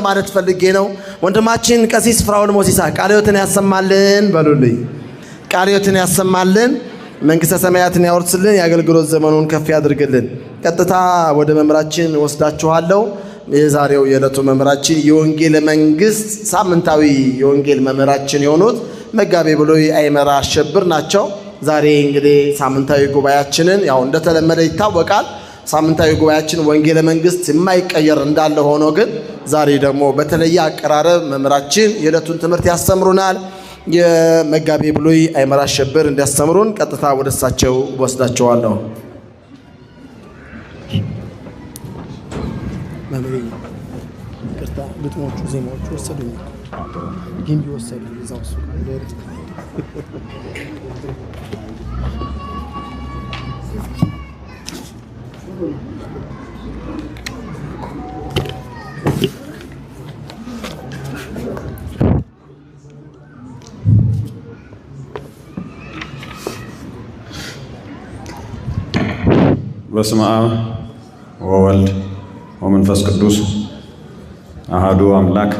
ማለት ፈልጌ ነው። ወንድማችን ቀሲስ ፍራኦል ሞሲሳ ቃለ ሕይወትን ያሰማልን በሉልኝ። ቃለ ሕይወትን ያሰማልን፣ መንግሥተ ሰማያትን ያወርስልን፣ የአገልግሎት ዘመኑን ከፍ ያድርግልን። ቀጥታ ወደ መምህራችን ወስዳችኋለሁ። የዛሬው የዕለቱ መምህራችን የወንጌል መንግሥት ሳምንታዊ የወንጌል መምህራችን የሆኑት መጋቤ ብሉይ አይመራ አሸብር ናቸው። ዛሬ እንግዲህ ሳምንታዊ ጉባኤያችንን ያው እንደተለመደ ይታወቃል። ሳምንታዊ ጉባኤያችን ወንጌለ መንግሥት የማይቀየር እንዳለ ሆኖ ግን ዛሬ ደግሞ በተለየ አቀራረብ መምህራችን የዕለቱን ትምህርት ያስተምሩናል። የመጋቤ ብሉይ አይመራ አሸብር እንዲያስተምሩን ቀጥታ ወደ እሳቸው ወስዳቸዋለሁ። መምህሬ ይቅርታ፣ ግጥሞቹ ዜማዎቹ ወሰዱኝ፣ ግንቢ ወሰዱኝ። እዛው እሱ direct በስመ አብ ወወልድ ወመንፈስ ቅዱስ አሃዱ አምላክ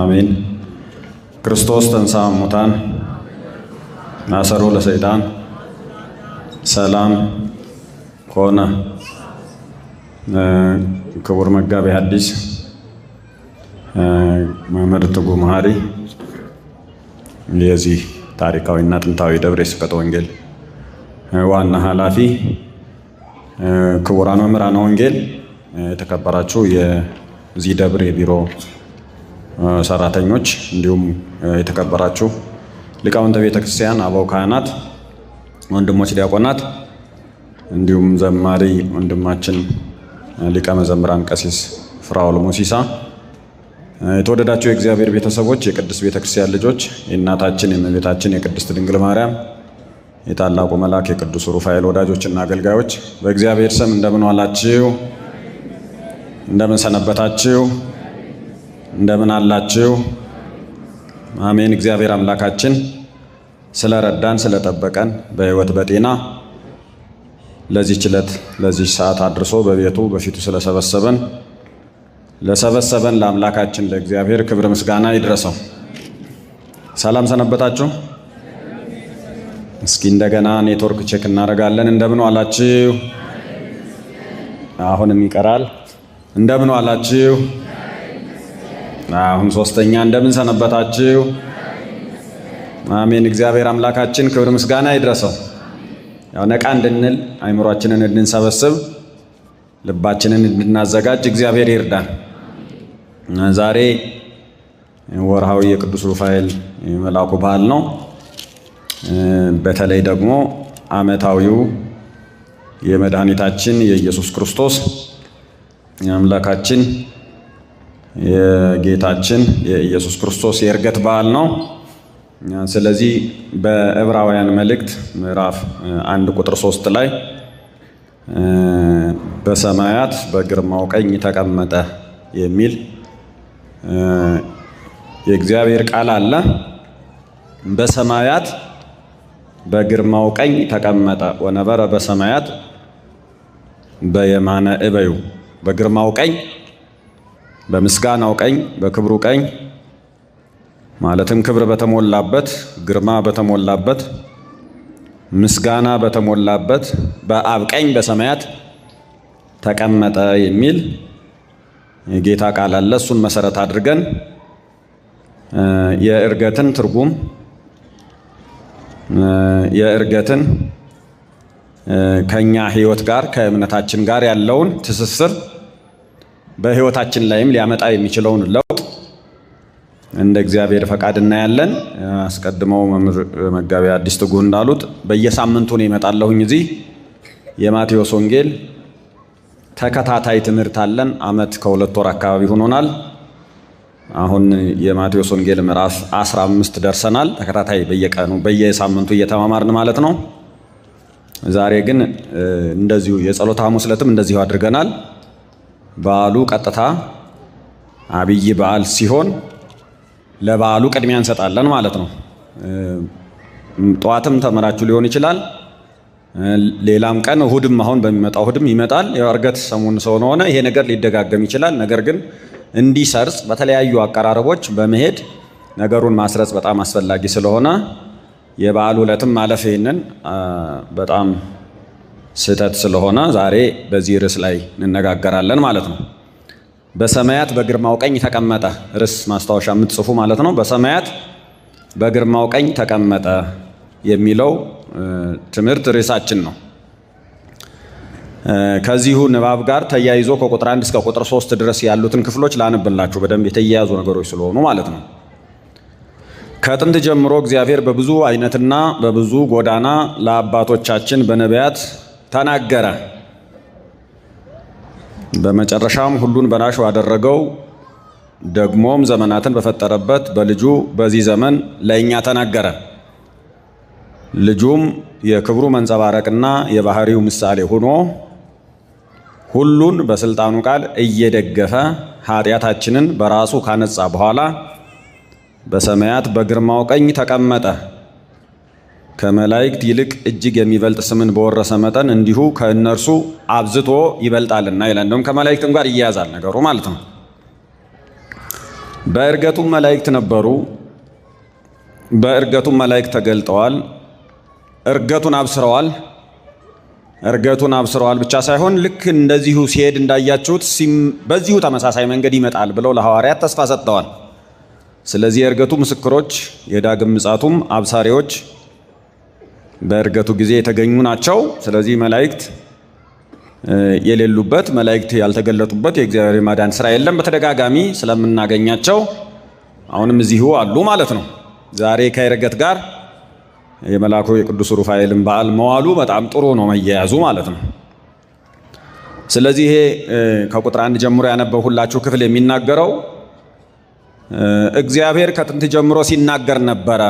አሜን። ክርስቶስ ተንሥአ እሙታን አሰሮ ለሰይጣን ሰላም ኮነ። ክቡር መጋቤ ሐዲስ መምህር ትጉህ መሐሪ የዚህ ታሪካዊና ጥንታዊ ደብረ ስብከተ ወንጌል ዋና ኃላፊ፣ ክቡራን መምህራነ ወንጌል፣ የተከበራችሁ የዚህ ደብር የቢሮ ሰራተኞች፣ እንዲሁም የተከበራችሁ ሊቃውንተ ቤተ ክርስቲያን፣ አበው ካህናት፣ ወንድሞች ዲያቆናት፣ እንዲሁም ዘማሪ ወንድማችን ሊቀ መዘምራን ቀሲስ ፍራኦል ሞሲሳ፣ የተወደዳችሁ የእግዚአብሔር ቤተሰቦች፣ የቅድስት ቤተ ክርስቲያን ልጆች፣ የእናታችን የእመቤታችን የቅድስት ድንግል ማርያም የታላቁ መልአክ የቅዱስ ሩፋኤል ወዳጆችና አገልጋዮች በእግዚአብሔር ስም እንደምን ዋላችሁ? እንደምን ሰነበታችሁ? እንደምን አላችሁ? አሜን። እግዚአብሔር አምላካችን ስለረዳን ስለጠበቀን በሕይወት በጤና ለዚህች ዕለት ለዚህች ሰዓት አድርሶ በቤቱ በፊቱ ስለሰበሰበን ለሰበሰበን ለአምላካችን ለእግዚአብሔር ክብር ምስጋና ይድረሰው። ሰላም ሰነበታችሁ? እስኪ እንደገና network check እናደርጋለን። እንደምን ዋላችሁ? አሁንም ይቀራል። እንደምን ዋላችሁ? አሁን ሶስተኛ፣ እንደምን ሰነበታችሁ? አሜን። እግዚአብሔር አምላካችን ክብር ምስጋና ይድረሰው። ያው ነቃ እንድንል አይምሯችንን እንድንሰበስብ ልባችንን እንድናዘጋጅ እግዚአብሔር ይርዳን። ዛሬ ወርሃዊ የቅዱስ ሩፋኤል መልአኩ በዓል ነው። በተለይ ደግሞ ዓመታዊው የመድኃኒታችን የኢየሱስ ክርስቶስ የአምላካችን የጌታችን የኢየሱስ ክርስቶስ የዕርገት በዓል ነው። ስለዚህ በዕብራውያን መልእክት ምዕራፍ 1 ቁጥር 3 ላይ በሰማያት በግርማው ቀኝ ተቀመጠ የሚል የእግዚአብሔር ቃል አለ። በሰማያት በግርማው ቀኝ ተቀመጠ፣ ወነበረ በሰማያት በየማነ እበዩ፣ በግርማው ቀኝ፣ በምስጋናው ቀኝ፣ በክብሩ ቀኝ፣ ማለትም ክብር በተሞላበት፣ ግርማ በተሞላበት፣ ምስጋና በተሞላበት በአብ ቀኝ በሰማያት ተቀመጠ የሚል የጌታ ቃል አለ። እሱን መሰረት አድርገን የዕርገትን ትርጉም፣ የዕርገትን ከኛ ሕይወት ጋር ከእምነታችን ጋር ያለውን ትስስር፣ በሕይወታችን ላይም ሊያመጣ የሚችለውን ለውጥ እንደ እግዚአብሔር ፈቃድ እናያለን። አስቀድመው መምህር መጋቤ ሐዲስ ትጉህ እንዳሉት በየሳምንቱ ነው እመጣለሁኝ። እዚህ የማቴዎስ ወንጌል ተከታታይ ትምህርት አለን። ዓመት ከ2 ወር አካባቢ ሆኖናል። አሁን የማቴዎስ ወንጌል ምዕራፍ 15 ደርሰናል። ተከታታይ በየቀኑ በየሳምንቱ እየተማማርን ማለት ነው። ዛሬ ግን እንደዚሁ የጸሎተ ሐሙስ ዕለትም እንደዚሁ አድርገናል። በዓሉ ቀጥታ አብይ በዓል ሲሆን ለበዓሉ ቅድሚያ እንሰጣለን ማለት ነው። ጠዋትም ተምራችሁ ሊሆን ይችላል። ሌላም ቀን እሁድም አሁን በሚመጣው እሁድም ይመጣል። የዕርገት ሰሞን ስለሆነ ይሄ ነገር ሊደጋገም ይችላል። ነገር ግን እንዲሰርጽ በተለያዩ አቀራረቦች በመሄድ ነገሩን ማስረጽ በጣም አስፈላጊ ስለሆነ የበዓሉ ዕለትም ማለፍ ይህንን በጣም ስህተት ስለሆነ ዛሬ በዚህ ርዕስ ላይ እንነጋገራለን ማለት ነው። በሰማያት በግርማው ቀኝ ተቀመጠ። ርዕስ ማስታወሻ የምትጽፉ ማለት ነው። በሰማያት በግርማው ቀኝ ተቀመጠ የሚለው ትምህርት ርዕሳችን ነው። ከዚሁ ንባብ ጋር ተያይዞ ከቁጥር 1 እስከ ቁጥር 3 ድረስ ያሉትን ክፍሎች ላንብላችሁ በደንብ የተያያዙ ነገሮች ስለሆኑ ማለት ነው። ከጥንት ጀምሮ እግዚአብሔር በብዙ አይነትና በብዙ ጎዳና ለአባቶቻችን በነቢያት ተናገረ። በመጨረሻም ሁሉን በናሹ አደረገው። ደግሞም ዘመናትን በፈጠረበት በልጁ በዚህ ዘመን ለእኛ ተናገረ። ልጁም የክብሩ መንጸባረቅና የባህሪው ምሳሌ ሆኖ ሁሉን በስልጣኑ ቃል እየደገፈ ኃጢአታችንን በራሱ ካነጻ በኋላ በሰማያት በግርማው ቀኝ ተቀመጠ። ከመላእክት ይልቅ እጅግ የሚበልጥ ስምን በወረሰ መጠን እንዲሁ ከእነርሱ አብዝቶ ይበልጣልና ይላል። እንደውም ከመላእክትም ጋር ይያያዛል ነገሩ ማለት ነው። በእርገቱም መላእክት ነበሩ፣ በእርገቱም መላእክት ተገልጠዋል። እርገቱን አብስረዋል። እርገቱን አብስረዋል ብቻ ሳይሆን ልክ እንደዚሁ ሲሄድ እንዳያችሁት በዚሁ ተመሳሳይ መንገድ ይመጣል ብለው ለሐዋርያት ተስፋ ሰጥተዋል። ስለዚህ የእርገቱ ምስክሮች የዳግም ምጽአቱም አብሳሪዎች በእርገቱ ጊዜ የተገኙ ናቸው። ስለዚህ መላእክት የሌሉበት መላእክት ያልተገለጡበት የእግዚአብሔር ማዳን ስራ የለም። በተደጋጋሚ ስለምናገኛቸው አሁንም እዚሁ አሉ ማለት ነው። ዛሬ ከእርገት ጋር የመልአኩ የቅዱስ ሩፋኤልን በዓል መዋሉ በጣም ጥሩ ነው፣ መያያዙ ማለት ነው። ስለዚህ ይሄ ከቁጥር 1 ጀምሮ ያነበብሁላችሁ ክፍል የሚናገረው እግዚአብሔር ከጥንት ጀምሮ ሲናገር ነበረ፣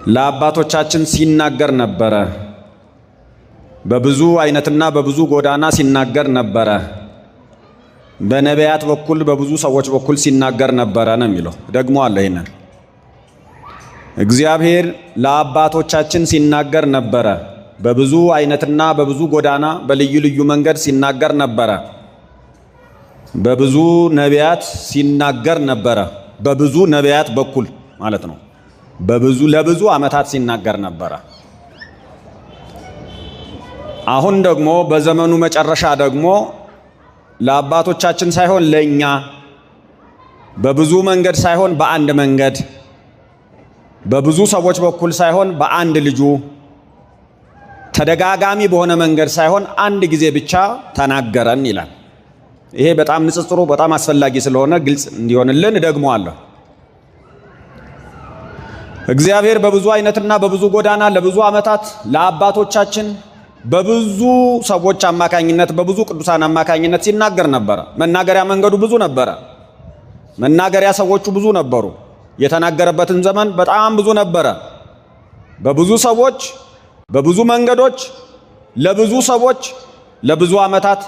ለአባቶቻችን ሲናገር ነበረ፣ በብዙ አይነትና በብዙ ጎዳና ሲናገር ነበረ፣ በነቢያት በኩል በብዙ ሰዎች በኩል ሲናገር ነበረ ነው የሚለው። ደግሞ አለ ይሄንን እግዚአብሔር ለአባቶቻችን ሲናገር ነበረ፣ በብዙ አይነትና በብዙ ጎዳና በልዩ ልዩ መንገድ ሲናገር ነበረ፣ በብዙ ነቢያት ሲናገር ነበረ። በብዙ ነቢያት በኩል ማለት ነው። በብዙ ለብዙ ዓመታት ሲናገር ነበረ። አሁን ደግሞ በዘመኑ መጨረሻ ደግሞ ለአባቶቻችን ሳይሆን ለኛ በብዙ መንገድ ሳይሆን በአንድ መንገድ፣ በብዙ ሰዎች በኩል ሳይሆን በአንድ ልጁ፣ ተደጋጋሚ በሆነ መንገድ ሳይሆን አንድ ጊዜ ብቻ ተናገረን ይላል። ይሄ በጣም ንጽጽሩ በጣም አስፈላጊ ስለሆነ ግልጽ እንዲሆንልን እደግመዋለሁ። እግዚአብሔር በብዙ አይነትና በብዙ ጎዳና ለብዙ ዓመታት ለአባቶቻችን በብዙ ሰዎች አማካኝነት በብዙ ቅዱሳን አማካኝነት ሲናገር ነበረ። መናገሪያ መንገዱ ብዙ ነበረ። መናገሪያ ሰዎቹ ብዙ ነበሩ። የተናገረበትን ዘመን በጣም ብዙ ነበረ። በብዙ ሰዎች በብዙ መንገዶች ለብዙ ሰዎች ለብዙ ዓመታት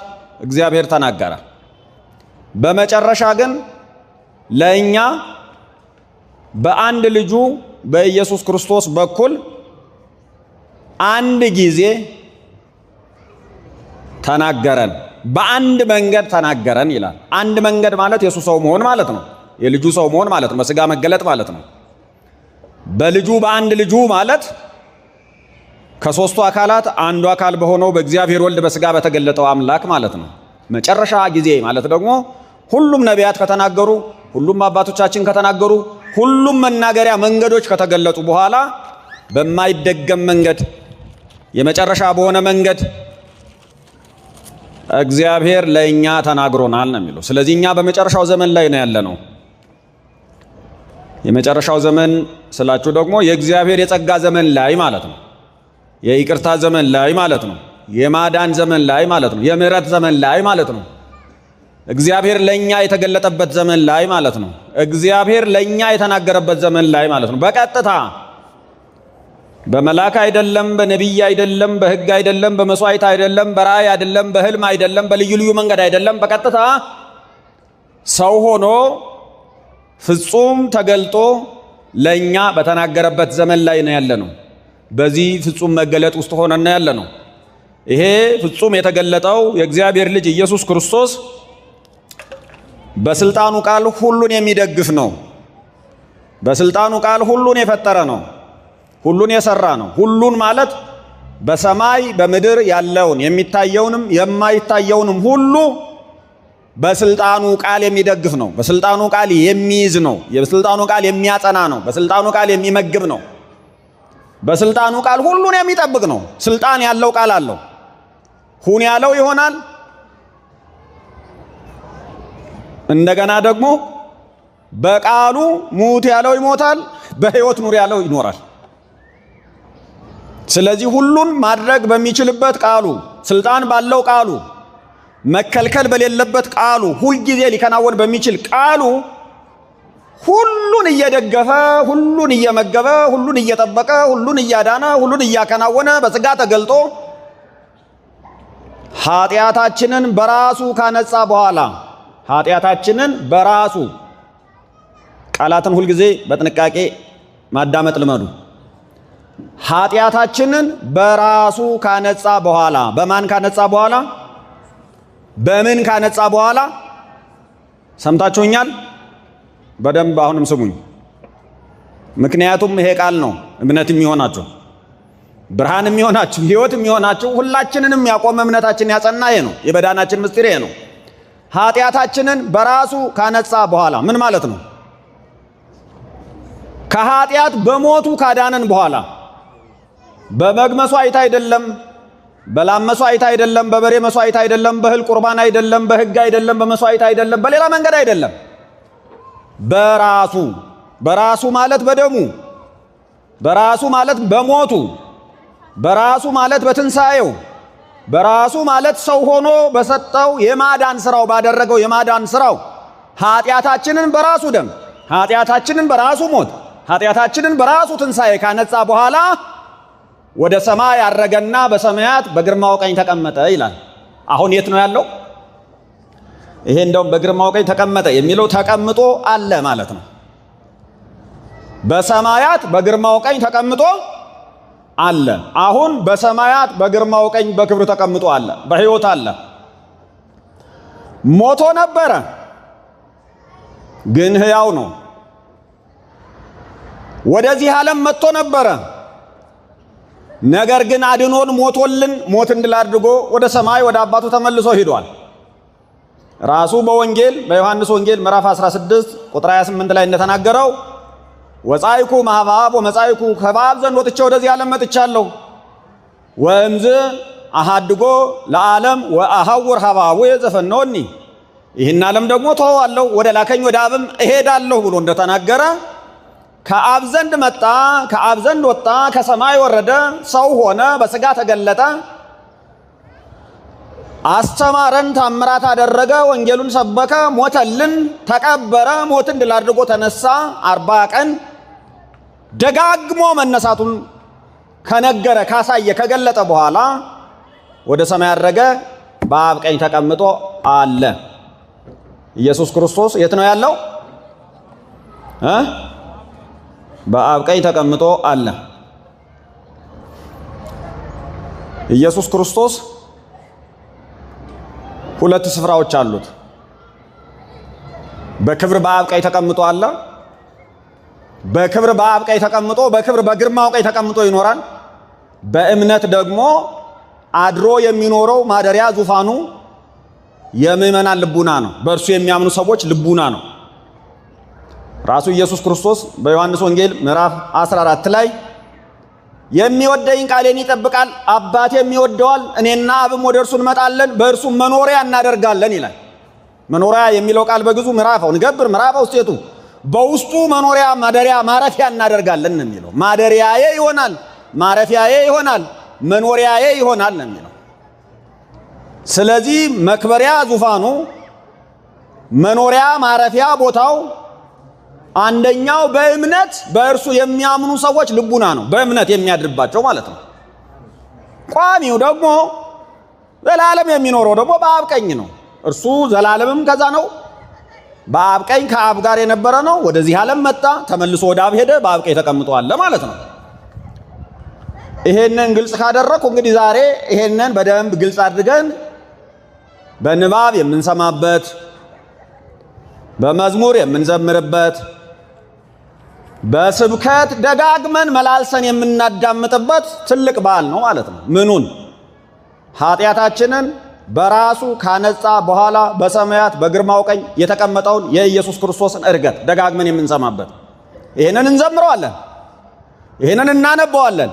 እግዚአብሔር ተናገረ። በመጨረሻ ግን ለእኛ በአንድ ልጁ በኢየሱስ ክርስቶስ በኩል አንድ ጊዜ ተናገረን። በአንድ መንገድ ተናገረን ይላል። አንድ መንገድ ማለት የሱ ሰው መሆን ማለት ነው። የልጁ ሰው መሆን ማለት ነው። በስጋ መገለጥ ማለት ነው። በልጁ በአንድ ልጁ ማለት ከሶስቱ አካላት አንዱ አካል በሆነው በእግዚአብሔር ወልድ በስጋ በተገለጠው አምላክ ማለት ነው። መጨረሻ ጊዜ ማለት ደግሞ ሁሉም ነቢያት ከተናገሩ፣ ሁሉም አባቶቻችን ከተናገሩ፣ ሁሉም መናገሪያ መንገዶች ከተገለጡ በኋላ በማይደገም መንገድ የመጨረሻ በሆነ መንገድ እግዚአብሔር ለእኛ ተናግሮናል ነው የሚለው። ስለዚህ እኛ በመጨረሻው ዘመን ላይ ነው ያለነው። የመጨረሻው ዘመን ስላችሁ ደግሞ የእግዚአብሔር የጸጋ ዘመን ላይ ማለት ነው። የይቅርታ ዘመን ላይ ማለት ነው። የማዳን ዘመን ላይ ማለት ነው። የምህረት ዘመን ላይ ማለት ነው። እግዚአብሔር ለኛ የተገለጠበት ዘመን ላይ ማለት ነው። እግዚአብሔር ለኛ የተናገረበት ዘመን ላይ ማለት ነው። በቀጥታ በመላክ አይደለም፣ በነቢይ አይደለም፣ በሕግ አይደለም፣ በመስዋዕት አይደለም፣ በራእይ አይደለም፣ በህልም አይደለም፣ በልዩ ልዩ መንገድ አይደለም። በቀጥታ ሰው ሆኖ ፍጹም ተገልጦ ለኛ በተናገረበት ዘመን ላይ ነው ያለነው። በዚህ ፍጹም መገለጥ ውስጥ ሆነን ያለነው። ይሄ ፍጹም የተገለጠው የእግዚአብሔር ልጅ ኢየሱስ ክርስቶስ በስልጣኑ ቃል ሁሉን የሚደግፍ ነው። በስልጣኑ ቃል ሁሉን የፈጠረ ነው። ሁሉን የሰራ ነው። ሁሉን ማለት በሰማይ በምድር ያለውን የሚታየውንም የማይታየውንም ሁሉ በስልጣኑ ቃል የሚደግፍ ነው። በስልጣኑ ቃል የሚይዝ ነው። በስልጣኑ ቃል የሚያጸና ነው። በስልጣኑ ቃል የሚመግብ ነው። በስልጣኑ ቃል ሁሉን የሚጠብቅ ነው። ስልጣን ያለው ቃል አለው። ሁን ያለው ይሆናል። እንደገና ደግሞ በቃሉ ሙት ያለው ይሞታል፣ በሕይወት ኑር ያለው ይኖራል። ስለዚህ ሁሉን ማድረግ በሚችልበት ቃሉ፣ ስልጣን ባለው ቃሉ፣ መከልከል በሌለበት ቃሉ፣ ሁልጊዜ ሊከናወን በሚችል ቃሉ ሁሉን እየደገፈ፣ ሁሉን እየመገበ፣ ሁሉን እየጠበቀ፣ ሁሉን እያዳነ፣ ሁሉን እያከናወነ በሥጋ ተገልጦ ኃጢአታችንን በራሱ ካነጻ በኋላ ኃጢአታችንን በራሱ ቃላትን ሁልጊዜ በጥንቃቄ ማዳመጥ ልመዱ። ኃጢአታችንን በራሱ ካነጻ በኋላ በማን ካነጻ በኋላ? በምን ካነጻ በኋላ? ሰምታችሁኛል? በደንብ አሁንም ስሙኝ። ምክንያቱም ይሄ ቃል ነው እምነት የሚሆናችሁ፣ ብርሃን የሚሆናችሁ፣ ሕይወት የሚሆናችሁ፣ ሁላችንንም ያቆመ እምነታችን ያጸና ይሄ ነው። የመዳናችን ምስጢር ይሄ ነው። ኃጢአታችንን በራሱ ካነጻ በኋላ ምን ማለት ነው? ከኃጢአት በሞቱ ካዳነን በኋላ በበግ መስዋዕት አይደለም፣ በላም መስዋዕት አይደለም፣ በበሬ መስዋዕት አይደለም፣ በእህል ቁርባን አይደለም፣ በሕግ አይደለም፣ በመስዋዕት አይደለም፣ በሌላ መንገድ አይደለም። በራሱ በራሱ ማለት በደሙ፣ በራሱ ማለት በሞቱ፣ በራሱ ማለት በትንሣኤው፣ በራሱ ማለት ሰው ሆኖ በሰጠው የማዳን ስራው፣ ባደረገው የማዳን ስራው ኃጢአታችንን በራሱ ደም፣ ኃጢአታችንን በራሱ ሞት፣ ኃጢአታችንን በራሱ ትንሣኤ ካነጻ በኋላ ወደ ሰማይ አረገና በሰማያት በግርማው ቀኝ ተቀመጠ ይላል። አሁን የት ነው ያለው? ይሄ እንደውም በግርማው ቀኝ ተቀመጠ የሚለው ተቀምጦ አለ ማለት ነው። በሰማያት በግርማው ቀኝ ተቀምጦ አለ። አሁን በሰማያት በግርማው ቀኝ በክብሩ ተቀምጦ አለ፣ በሕይወት አለ። ሞቶ ነበረ ግን ሕያው ነው። ወደዚህ ዓለም መጥቶ ነበረ፣ ነገር ግን አድኖን ሞቶልን ሞትን ድል አድርጎ ወደ ሰማይ ወደ አባቱ ተመልሶ ሂዷል። ራሱ በወንጌል በዮሐንስ ወንጌል ምዕራፍ 16 ቁጥር 28 ላይ እንደተናገረው ወጻይኩ ማህባብ ወመጻይኩ ከባብ ዘንድ ወጥቼ ወደዚህ ዓለም መጥቻለሁ፣ ወእምዝ አሃድጎ ለዓለም ወአሐውር ሀባቡ ዘፈነወኒ፣ ይህን ዓለም ደግሞ ተወዋለሁ ወደ ላከኝ ወደ አብም እሄዳለሁ ብሎ እንደተናገረ ከአብ ዘንድ መጣ፣ ከአብ ዘንድ ወጣ፣ ከሰማይ ወረደ፣ ሰው ሆነ፣ በሥጋ ተገለጠ፣ አስተማረን፣ ታምራት አደረገ፣ ወንጌሉን ሰበከ፣ ሞተልን፣ ተቀበረ፣ ሞትን ድል አድርጎ ተነሳ። 40 ቀን ደጋግሞ መነሳቱን ከነገረ፣ ካሳየ፣ ከገለጠ በኋላ ወደ ሰማይ አረገ፣ በአብ ቀኝ ተቀምጦ አለ። ኢየሱስ ክርስቶስ የት ነው ያለው? በአብ ቀኝ ተቀምጦ አለ። ኢየሱስ ክርስቶስ ሁለት ስፍራዎች አሉት። በክብር በአብ ቀኝ ተቀምጦ አለ። በክብር በአብ ቀኝ ተቀምጦ በክብር በግርማው ቀኝ ተቀምጦ ይኖራል። በእምነት ደግሞ አድሮ የሚኖረው ማደሪያ ዙፋኑ የምእመናን ልቡና ነው። በእርሱ የሚያምኑ ሰዎች ልቡና ነው። ራሱ ኢየሱስ ክርስቶስ በዮሐንስ ወንጌል ምዕራፍ 14 ላይ የሚወደኝ ቃሌን ይጠብቃል፣ አባቴም ይወደዋል፣ እኔና አብም ወደ እርሱ እንመጣለን፣ በእርሱም መኖሪያ እናደርጋለን ይላል። መኖሪያ የሚለው ቃል በግዙ ምዕራፈው ንገብር ምዕራፈው ውስጤቱ፣ በውስጡ መኖሪያ ማደሪያ ማረፊያ እናደርጋለን ነው የሚለው። ማደሪያዬ ይሆናል፣ ማረፊያዬ ይሆናል፣ መኖሪያዬ ይሆናል ነው የሚለው። ስለዚህ መክበሪያ ዙፋኑ፣ መኖሪያ ማረፊያ ቦታው አንደኛው በእምነት በእርሱ የሚያምኑ ሰዎች ልቡና ነው፣ በእምነት የሚያድርባቸው ማለት ነው። ቋሚው ደግሞ ዘላለም የሚኖረው ደግሞ በአብ ቀኝ ነው። እርሱ ዘላለምም ከዛ ነው፣ በአብ ቀኝ ከአብ ጋር የነበረ ነው። ወደዚህ ዓለም መጣ፣ ተመልሶ ወደ አብ ሄደ፣ በአብ ቀኝ ተቀምጦ አለ ማለት ነው። ይሄንን ግልጽ ካደረኩ እንግዲህ ዛሬ ይሄንን በደንብ ግልጽ አድርገን በንባብ የምንሰማበት፣ በመዝሙር የምንዘምርበት፣ በስብከት ደጋግመን መላልሰን የምናዳምጥበት ትልቅ በዓል ነው ማለት ነው። ምኑን? ኃጢአታችንን በራሱ ካነጻ በኋላ በሰማያት በግርማው ቀኝ የተቀመጠውን የኢየሱስ ክርስቶስን ዕርገት ደጋግመን የምንሰማበት። ይሄንን እንዘምረዋለን፣ ይሄንን እናነበዋለን፣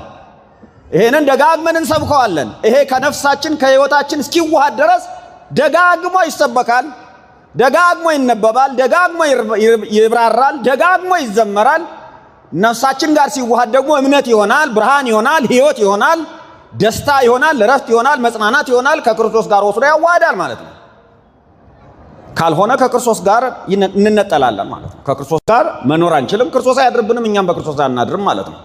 ይሄንን ደጋግመን እንሰብከዋለን። ይሄ ከነፍሳችን ከሕይወታችን እስኪዋሃድ ድረስ ደጋግሞ ይሰበካል፣ ደጋግሞ ይነበባል፣ ደጋግሞ ይብራራል፣ ደጋግሞ ይዘመራል። ነፍሳችን ጋር ሲዋሃድ ደግሞ እምነት ይሆናል፣ ብርሃን ይሆናል፣ ሕይወት ይሆናል፣ ደስታ ይሆናል፣ እረፍት ይሆናል፣ መጽናናት ይሆናል። ከክርስቶስ ጋር ወስዶ ያዋህዳል ማለት ነው። ካልሆነ ከክርስቶስ ጋር እንነጠላለን ማለት ነው። ከክርስቶስ ጋር መኖር አንችልም። ክርስቶስ አያድርብንም፣ እኛም በክርስቶስ አናድርም ማለት ነው።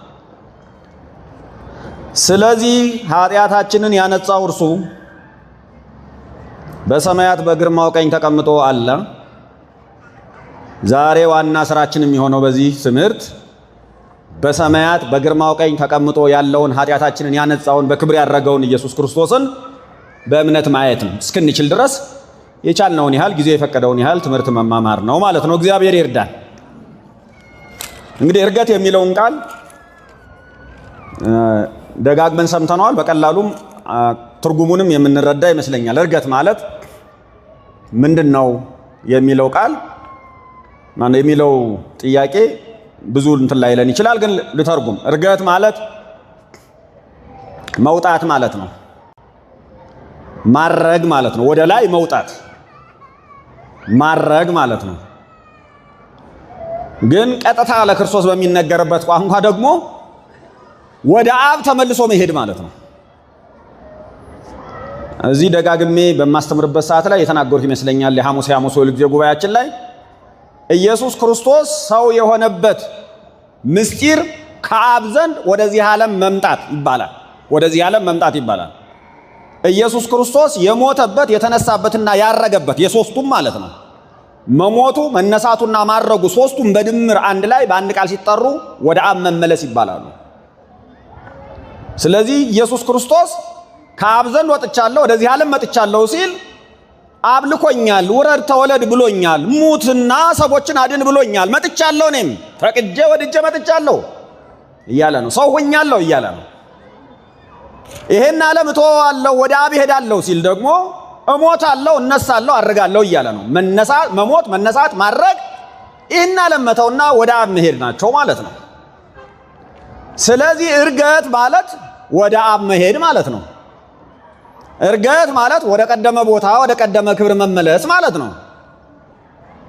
ስለዚህ ኃጢአታችንን ያነጻው እርሱ በሰማያት በግርማው ቀኝ ተቀምጦ አለ። ዛሬ ዋና ስራችን የሚሆነው በዚህ ትምህርት በሰማያት በግርማው ቀኝ ተቀምጦ ያለውን ኃጢአታችንን ያነጻውን በክብር ያደረገውን ኢየሱስ ክርስቶስን በእምነት ማየት ነው። እስክንችል ድረስ የቻልነውን ያህል ጊዜ የፈቀደውን ያህል ትምህርት መማማር ነው ማለት ነው። እግዚአብሔር ይርዳን። እንግዲህ ዕርገት የሚለውን ቃል ደጋግመን ሰምተነዋል። በቀላሉም ትርጉሙንም የምንረዳ ይመስለኛል። ዕርገት ማለት ምንድነው የሚለው ቃል ማነው የሚለው ጥያቄ ብዙ እንትን ላይለን ይችላል፣ ግን ልተርጉም። ዕርገት ማለት መውጣት ማለት ነው። ማረግ ማለት ነው። ወደ ላይ መውጣት ማረግ ማለት ነው። ግን ቀጥታ ለክርስቶስ በሚነገርበት ቋንቋ ደግሞ ወደ አብ ተመልሶ መሄድ ማለት ነው። እዚህ ደጋግሜ በማስተምርበት ሰዓት ላይ የተናገርኩት ይመስለኛል። የሐሙስ ሁል ጊዜ ጉባኤያችን ላይ ኢየሱስ ክርስቶስ ሰው የሆነበት ምስጢር ከአብ ዘንድ ወደዚህ ዓለም መምጣት ይባላል። ወደዚህ ዓለም መምጣት ይባላል። ኢየሱስ ክርስቶስ የሞተበት የተነሳበትና ያረገበት የሶስቱም ማለት ነው። መሞቱ መነሳቱና ማረጉ ሶስቱም በድምር አንድ ላይ በአንድ ቃል ሲጠሩ ወደ አብ መመለስ ይባላሉ። ስለዚህ ኢየሱስ ክርስቶስ ከአብ ዘንድ ወጥቻለሁ ወደዚህ ዓለም መጥቻለሁ ሲል አብ ልኮኛል፣ ውረድ ተወለድ ብሎኛል፣ ሙትና ሰዎችን አድን ብሎኛል፣ መጥቻለሁ፣ እኔም ፈቅጄ ወድጄ መጥቻለሁ እያለ ነው። ሰው ሆኛለሁ እያለ ነው። ይሄን ዓለም እተወዋለሁ ወደ አብ እሄዳለሁ ሲል ደግሞ እሞታለሁ፣ እነሳለሁ፣ አርጋለሁ እያለ ነው። መነሳት፣ መሞት፣ መነሳት፣ ማረግ ይሄን ዓለም መተውና ወደ አብ መሄድ ናቸው ማለት ነው። ስለዚህ ዕርገት ማለት ወደ አብ መሄድ ማለት ነው። ዕርገት ማለት ወደ ቀደመ ቦታ ወደ ቀደመ ክብር መመለስ ማለት ነው።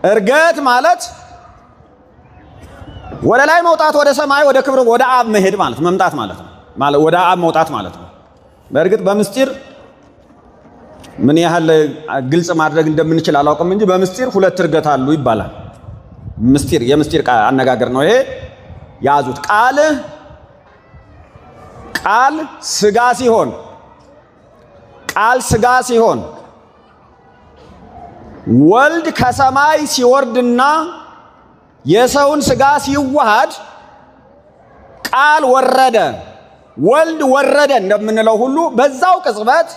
ዕርገት ማለት ወደ ላይ መውጣት፣ ወደ ሰማይ፣ ወደ ክብር፣ ወደ አብ መሄድ ማለት መምጣት ማለት ነው። ማለት ወደ አብ መውጣት ማለት ነው። በእርግጥ በምስጢር ምን ያህል ግልጽ ማድረግ እንደምንችል አላውቅም እንጂ በምስጢር ሁለት ዕርገት አሉ ይባላል። ምስጢር የምስጢር አነጋገር ነው ይሄ። ያዙት። ቃል ስጋ ሲሆን ቃል ስጋ ሲሆን ወልድ ከሰማይ ሲወርድና የሰውን ስጋ ሲዋሃድ ቃል ወረደ፣ ወልድ ወረደ እንደምንለው ሁሉ በዛው ቅጽበት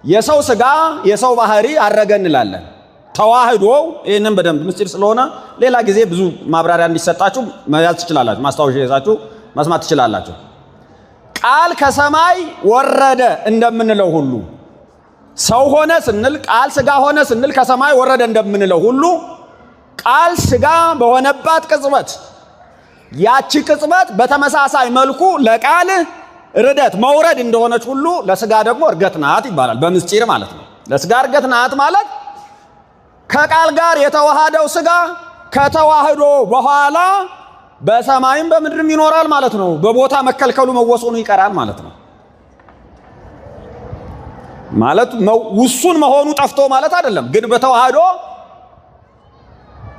የሰው ስጋ የሰው ባህሪ አረገ እንላለን። ተዋህዶው ይሄንን በደንብ ምስጢር ስለሆነ ሌላ ጊዜ ብዙ ማብራሪያ እንዲሰጣችሁ መያዝ ትችላላችሁ። ማስታወሻ ይዛችሁ መስማት ትችላላችሁ። ቃል ከሰማይ ወረደ እንደምንለው ሁሉ ሰው ሆነ ስንል ቃል ስጋ ሆነ ስንል ከሰማይ ወረደ እንደምንለው ሁሉ ቃል ስጋ በሆነባት ቅጽበት ያቺ ቅጽበት በተመሳሳይ መልኩ ለቃል ርደት መውረድ እንደሆነች ሁሉ ለስጋ ደግሞ እርገት ናት ይባላል። በምስጢር ማለት ነው። ለስጋ እርገት ናት ማለት ከቃል ጋር የተዋሃደው ስጋ ከተዋህዶ በኋላ በሰማይም በምድርም ይኖራል ማለት ነው። በቦታ መከልከሉ መወሰኑ ይቀራል ማለት ነው። ማለት ውሱን መሆኑ ጠፍቶ ማለት አይደለም። ግን በተዋህዶ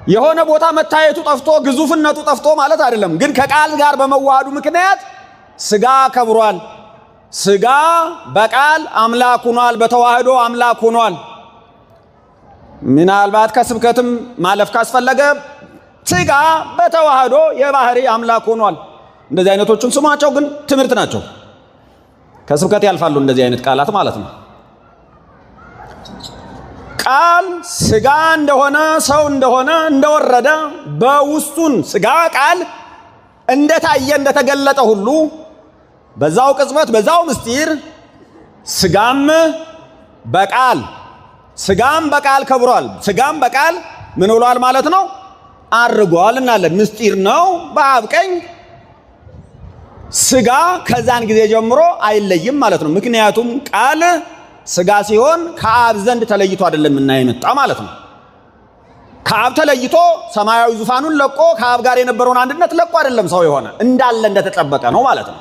የሆነ ቦታ መታየቱ ጠፍቶ ግዙፍነቱ ጠፍቶ ማለት አይደለም። ግን ከቃል ጋር በመዋሃዱ ምክንያት ስጋ ከብሯል። ስጋ በቃል አምላክ ሆኗል። በተዋህዶ አምላክ ሆኗል። ምናልባት ከስብከትም ማለፍ ካስፈለገ ስጋ በተዋህዶ የባህሪ አምላክ ሆኗል። እንደዚህ አይነቶቹን ስሟቸው፣ ግን ትምህርት ናቸው። ከስብከት ያልፋሉ እንደዚህ አይነት ቃላት ማለት ነው። ቃል ስጋ እንደሆነ ሰው እንደሆነ እንደወረደ በውሱን ስጋ ቃል እንደታየ እንደተገለጠ ሁሉ በዛው ቅጽበት በዛው ምስጢር ስጋም በቃል ስጋም በቃል ከብሯል። ስጋም በቃል ምን ብሏል ማለት ነው? አርጓል እናለን። ምስጢር ነው። በአብ ቀኝ ስጋ ከዛን ጊዜ ጀምሮ አይለይም ማለት ነው። ምክንያቱም ቃል ስጋ ሲሆን ከአብ ዘንድ ተለይቶ አይደለም እና የመጣ ማለት ነው። ከአብ ተለይቶ ሰማያዊ ዙፋኑን ለቆ ከአብ ጋር የነበረውን አንድነት ለቆ አይደለም ሰው የሆነ እንዳለ እንደተጠበቀ ነው ማለት ነው።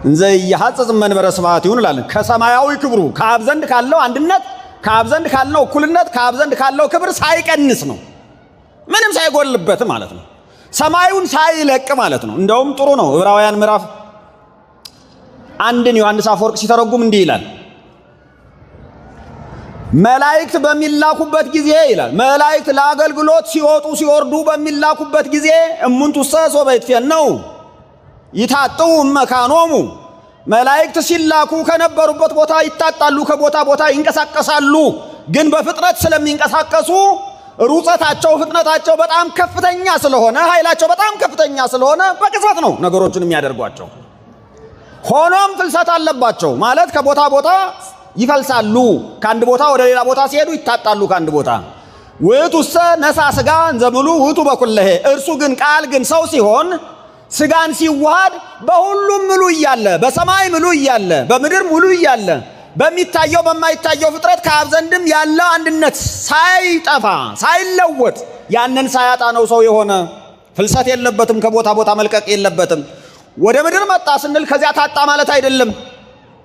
እንዘ ኢየሐጽጽ መንበረ ስብሐት ይሁን እንላለን። ከሰማያዊ ክብሩ ከአብ ዘንድ ካለው አንድነት፣ ከአብ ዘንድ ካለው እኩልነት፣ ከአብ ዘንድ ካለው ክብር ሳይቀንስ ነው፣ ምንም ሳይጎልበት ማለት ነው። ሰማዩን ሳይለቅ ማለት ነው። እንደውም ጥሩ ነው። ዕብራውያን ምዕራፍ 1ን ዮሐንስ አፈወርቅ ሲተረጉም እንዲህ ይላል። መላእክት በሚላኩበት ጊዜ ይላል፣ መላእክት ለአገልግሎት ሲወጡ ሲወርዱ በሚላኩበት ጊዜ እሙንቱሰ ሶበ ይትፌነው ይታጥው መካኖሙ፣ መላእክት ሲላኩ ከነበሩበት ቦታ ይታጣሉ፣ ከቦታ ቦታ ይንቀሳቀሳሉ። ግን በፍጥነት ስለሚንቀሳቀሱ ሩጸታቸው ፍጥነታቸው በጣም ከፍተኛ ስለሆነ ኃይላቸው በጣም ከፍተኛ ስለሆነ በቅጽበት ነው ነገሮችን የሚያደርጓቸው። ሆኖም ፍልሰት አለባቸው ማለት ከቦታ ቦታ ይፈልሳሉ። ከአንድ ቦታ ወደ ሌላ ቦታ ሲሄዱ ይታጣሉ ከአንድ ቦታ። ውእቱሰ ነሳ ስጋ እንዘ ምሉእ ውእቱ በኩለሄ፣ እርሱ ግን ቃል ግን ሰው ሲሆን ስጋን ሲዋሃድ በሁሉም ምሉ እያለ በሰማይ ምሉ እያለ በምድር ምሉ እያለ በሚታየው በማይታየው ፍጥረት ከአብ ዘንድም ያለው አንድነት ሳይጠፋ ሳይለወጥ ያንን ሳያጣ ነው ሰው የሆነ። ፍልሰት የለበትም፣ ከቦታ ቦታ መልቀቅ የለበትም። ወደ ምድር መጣ ስንል ከዚያ ታጣ ማለት አይደለም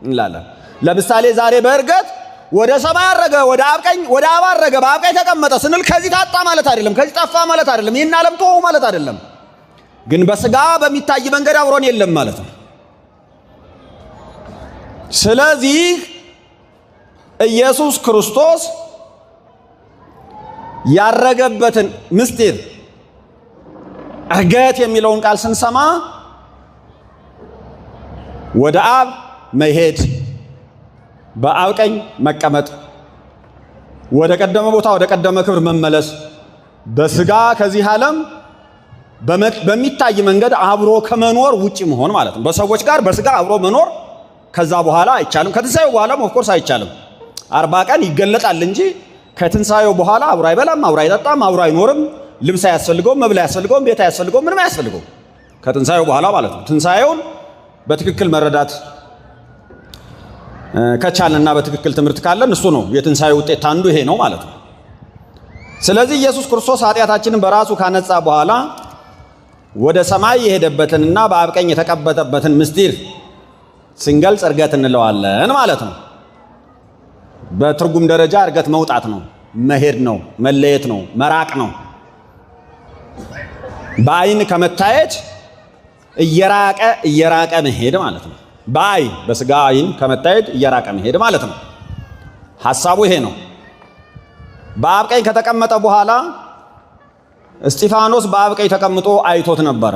እንላለን። ለምሳሌ ዛሬ በዕርገት ወደ ሰማይ አረገ፣ ወደ አብ ቀኝ ወደ አብ አረገ፣ በአብ ቀኝ ተቀመጠ ስንል ከዚህ ታጣ ማለት አይደለም፣ ከዚህ ጠፋ ማለት አይደለም፣ ይህን ዓለም ተወው ማለት አይደለም። ግን በስጋ በሚታይ መንገድ አብሮን የለም ማለት ነው። ስለዚህ ኢየሱስ ክርስቶስ ያረገበትን ምስጢር ዕርገት የሚለውን ቃል ስንሰማ ወደ አብ መሄድ፣ በአብ ቀኝ መቀመጥ፣ ወደ ቀደመ ቦታ ወደ ቀደመ ክብር መመለስ፣ በስጋ ከዚህ ዓለም በሚታይ መንገድ አብሮ ከመኖር ውጪ መሆን ማለት ነው። በሰዎች ጋር በስጋ አብሮ መኖር ከዛ በኋላ አይቻልም። ከትንሳኤው በኋላም of course አይቻልም። 40 ቀን ይገለጣል እንጂ ከትንሳኤው በኋላ አብሮ አይበላም፣ አብሮ አይጠጣም፣ አብሮ አይኖርም። ልብስ አያስፈልገውም፣ መብል አያስፈልገውም፣ ቤት አያስፈልገውም፣ ምንም አያስፈልገውም ከትንሳኤው በኋላ ማለት ነው። ትንሳኤውን በትክክል መረዳት ከቻልንና በትክክል ትምህርት ካለን እሱ ነው የትንሳኤው ውጤት አንዱ ይሄ ነው ማለት ነው። ስለዚህ ኢየሱስ ክርስቶስ ኃጢአታችንን በራሱ ካነጻ በኋላ ወደ ሰማይ የሄደበትንና በአብ ቀኝ የተቀመጠበትን ምስጢር ስንገልጽ ዕርገት እንለዋለን ማለት ነው። በትርጉም ደረጃ ዕርገት መውጣት ነው፣ መሄድ ነው፣ መለየት ነው፣ መራቅ ነው። በአይን ከመታየት እየራቀ እየራቀ መሄድ ማለት ነው። በአይን በስጋ አይን ከመታየት እየራቀ መሄድ ማለት ነው። ሐሳቡ ይሄ ነው። በአብ ቀኝ ከተቀመጠ በኋላ እስጢፋኖስ በአብ ቀኝ ተቀምጦ አይቶት ነበረ።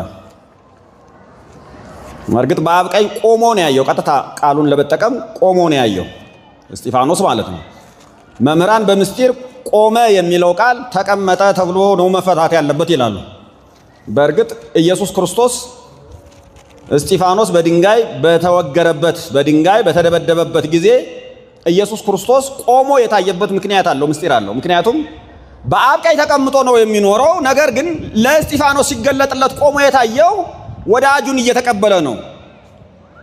እርግጥ በአብ ቀኝ ቆሞ ነው ያየው። ቀጥታ ቃሉን ለመጠቀም ቆሞ ነው ያየው እስጢፋኖስ ማለት ነው። መምህራን በምስጢር ቆመ የሚለው ቃል ተቀመጠ ተብሎ ነው መፈታት ያለበት ይላሉ። በእርግጥ ኢየሱስ ክርስቶስ እስጢፋኖስ በድንጋይ በተወገረበት በድንጋይ በተደበደበበት ጊዜ ኢየሱስ ክርስቶስ ቆሞ የታየበት ምክንያት አለው፣ ምስጢር አለው። ምክንያቱም በአብ ቀኝ ተቀምጦ ነው የሚኖረው። ነገር ግን ለእስጢፋኖስ ሲገለጥለት ቆሞ የታየው ወዳጁን እየተቀበለ ነው።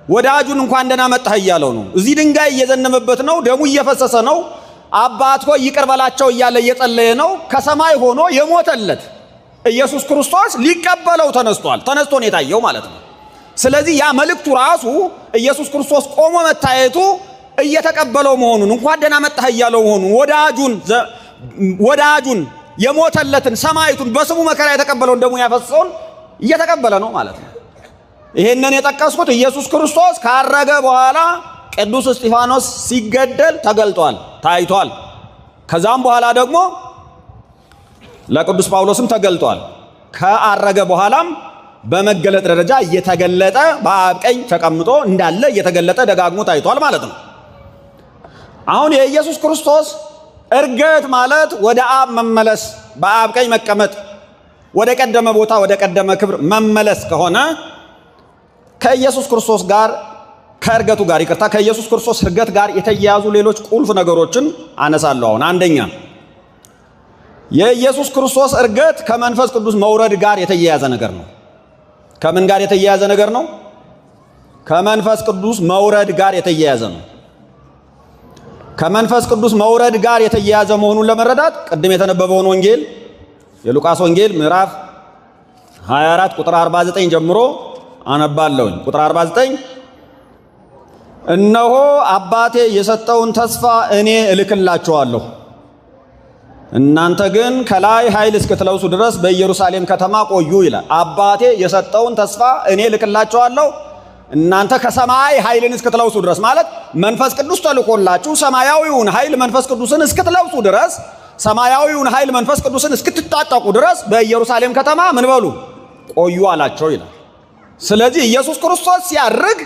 ወዳጁን እንኳን ደህና መጣህ እያለው ነው። እዚህ ድንጋይ እየዘነበበት ነው፣ ደሙ እየፈሰሰ ነው። አባት ሆይ ይቅር በላቸው እያለ እየጸለየ ነው። ከሰማይ ሆኖ የሞተለት ኢየሱስ ክርስቶስ ሊቀበለው ተነስቷል። ተነስቶ ነው የታየው ማለት ነው። ስለዚህ ያ መልእክቱ ራሱ ኢየሱስ ክርስቶስ ቆሞ መታየቱ እየተቀበለው መሆኑን እንኳን ደህና መጣህ እያለው መሆኑን ወዳጁን የሞተለትን ሰማዕቱን በስሙ መከራ የተቀበለውን ደሙን ያፈሰሰውን እየተቀበለ ነው ማለት ነው። ይሄንን የጠቀስኩት ኢየሱስ ክርስቶስ ካረገ በኋላ ቅዱስ እስጢፋኖስ ሲገደል ተገልጧል፣ ታይቷል። ከዛም በኋላ ደግሞ ለቅዱስ ጳውሎስም ተገልጧል። ከአረገ በኋላም በመገለጥ ደረጃ እየተገለጠ በአብ ቀኝ ተቀምጦ እንዳለ እየተገለጠ ደጋግሞ ታይቷል ማለት ነው። አሁን የኢየሱስ ክርስቶስ ዕርገት ማለት ወደ አብ መመለስ፣ በአብ ቀኝ መቀመጥ፣ ወደ ቀደመ ቦታ ወደ ቀደመ ክብር መመለስ ከሆነ ከኢየሱስ ክርስቶስ ጋር ከዕርገቱ ጋር ይቅርታ፣ ከኢየሱስ ክርስቶስ ዕርገት ጋር የተያያዙ ሌሎች ቁልፍ ነገሮችን አነሳለሁ። አሁን አንደኛ የኢየሱስ ክርስቶስ ዕርገት ከመንፈስ ቅዱስ መውረድ ጋር የተያያዘ ነገር ነው። ከምን ጋር የተያያዘ ነገር ነው? ከመንፈስ ቅዱስ መውረድ ጋር የተያያዘ ነው። ከመንፈስ ቅዱስ መውረድ ጋር የተያያዘ መሆኑን ለመረዳት ቅድም የተነበበውን ወንጌል የሉቃስ ወንጌል ምዕራፍ 24 ቁጥር 49 ጀምሮ አነባለሁኝ። ቁጥር 49 እነሆ አባቴ የሰጠውን ተስፋ እኔ እልክላችኋለሁ፣ እናንተ ግን ከላይ ኃይል እስክትለብሱ ድረስ በኢየሩሳሌም ከተማ ቆዩ ይላል። አባቴ የሰጠውን ተስፋ እኔ እልክላችኋለሁ እናንተ ከሰማይ ኃይልን እስክትለብሱ ድረስ ማለት መንፈስ ቅዱስ ተልኮላችሁ ሰማያዊውን ኃይል መንፈስ ቅዱስን እስክትለብሱ ድረስ፣ ሰማያዊውን ኃይል መንፈስ ቅዱስን እስክትታጠቁ ድረስ በኢየሩሳሌም ከተማ ምን በሉ ቆዩ አላቸው ይላል። ስለዚህ ኢየሱስ ክርስቶስ ሲያርግ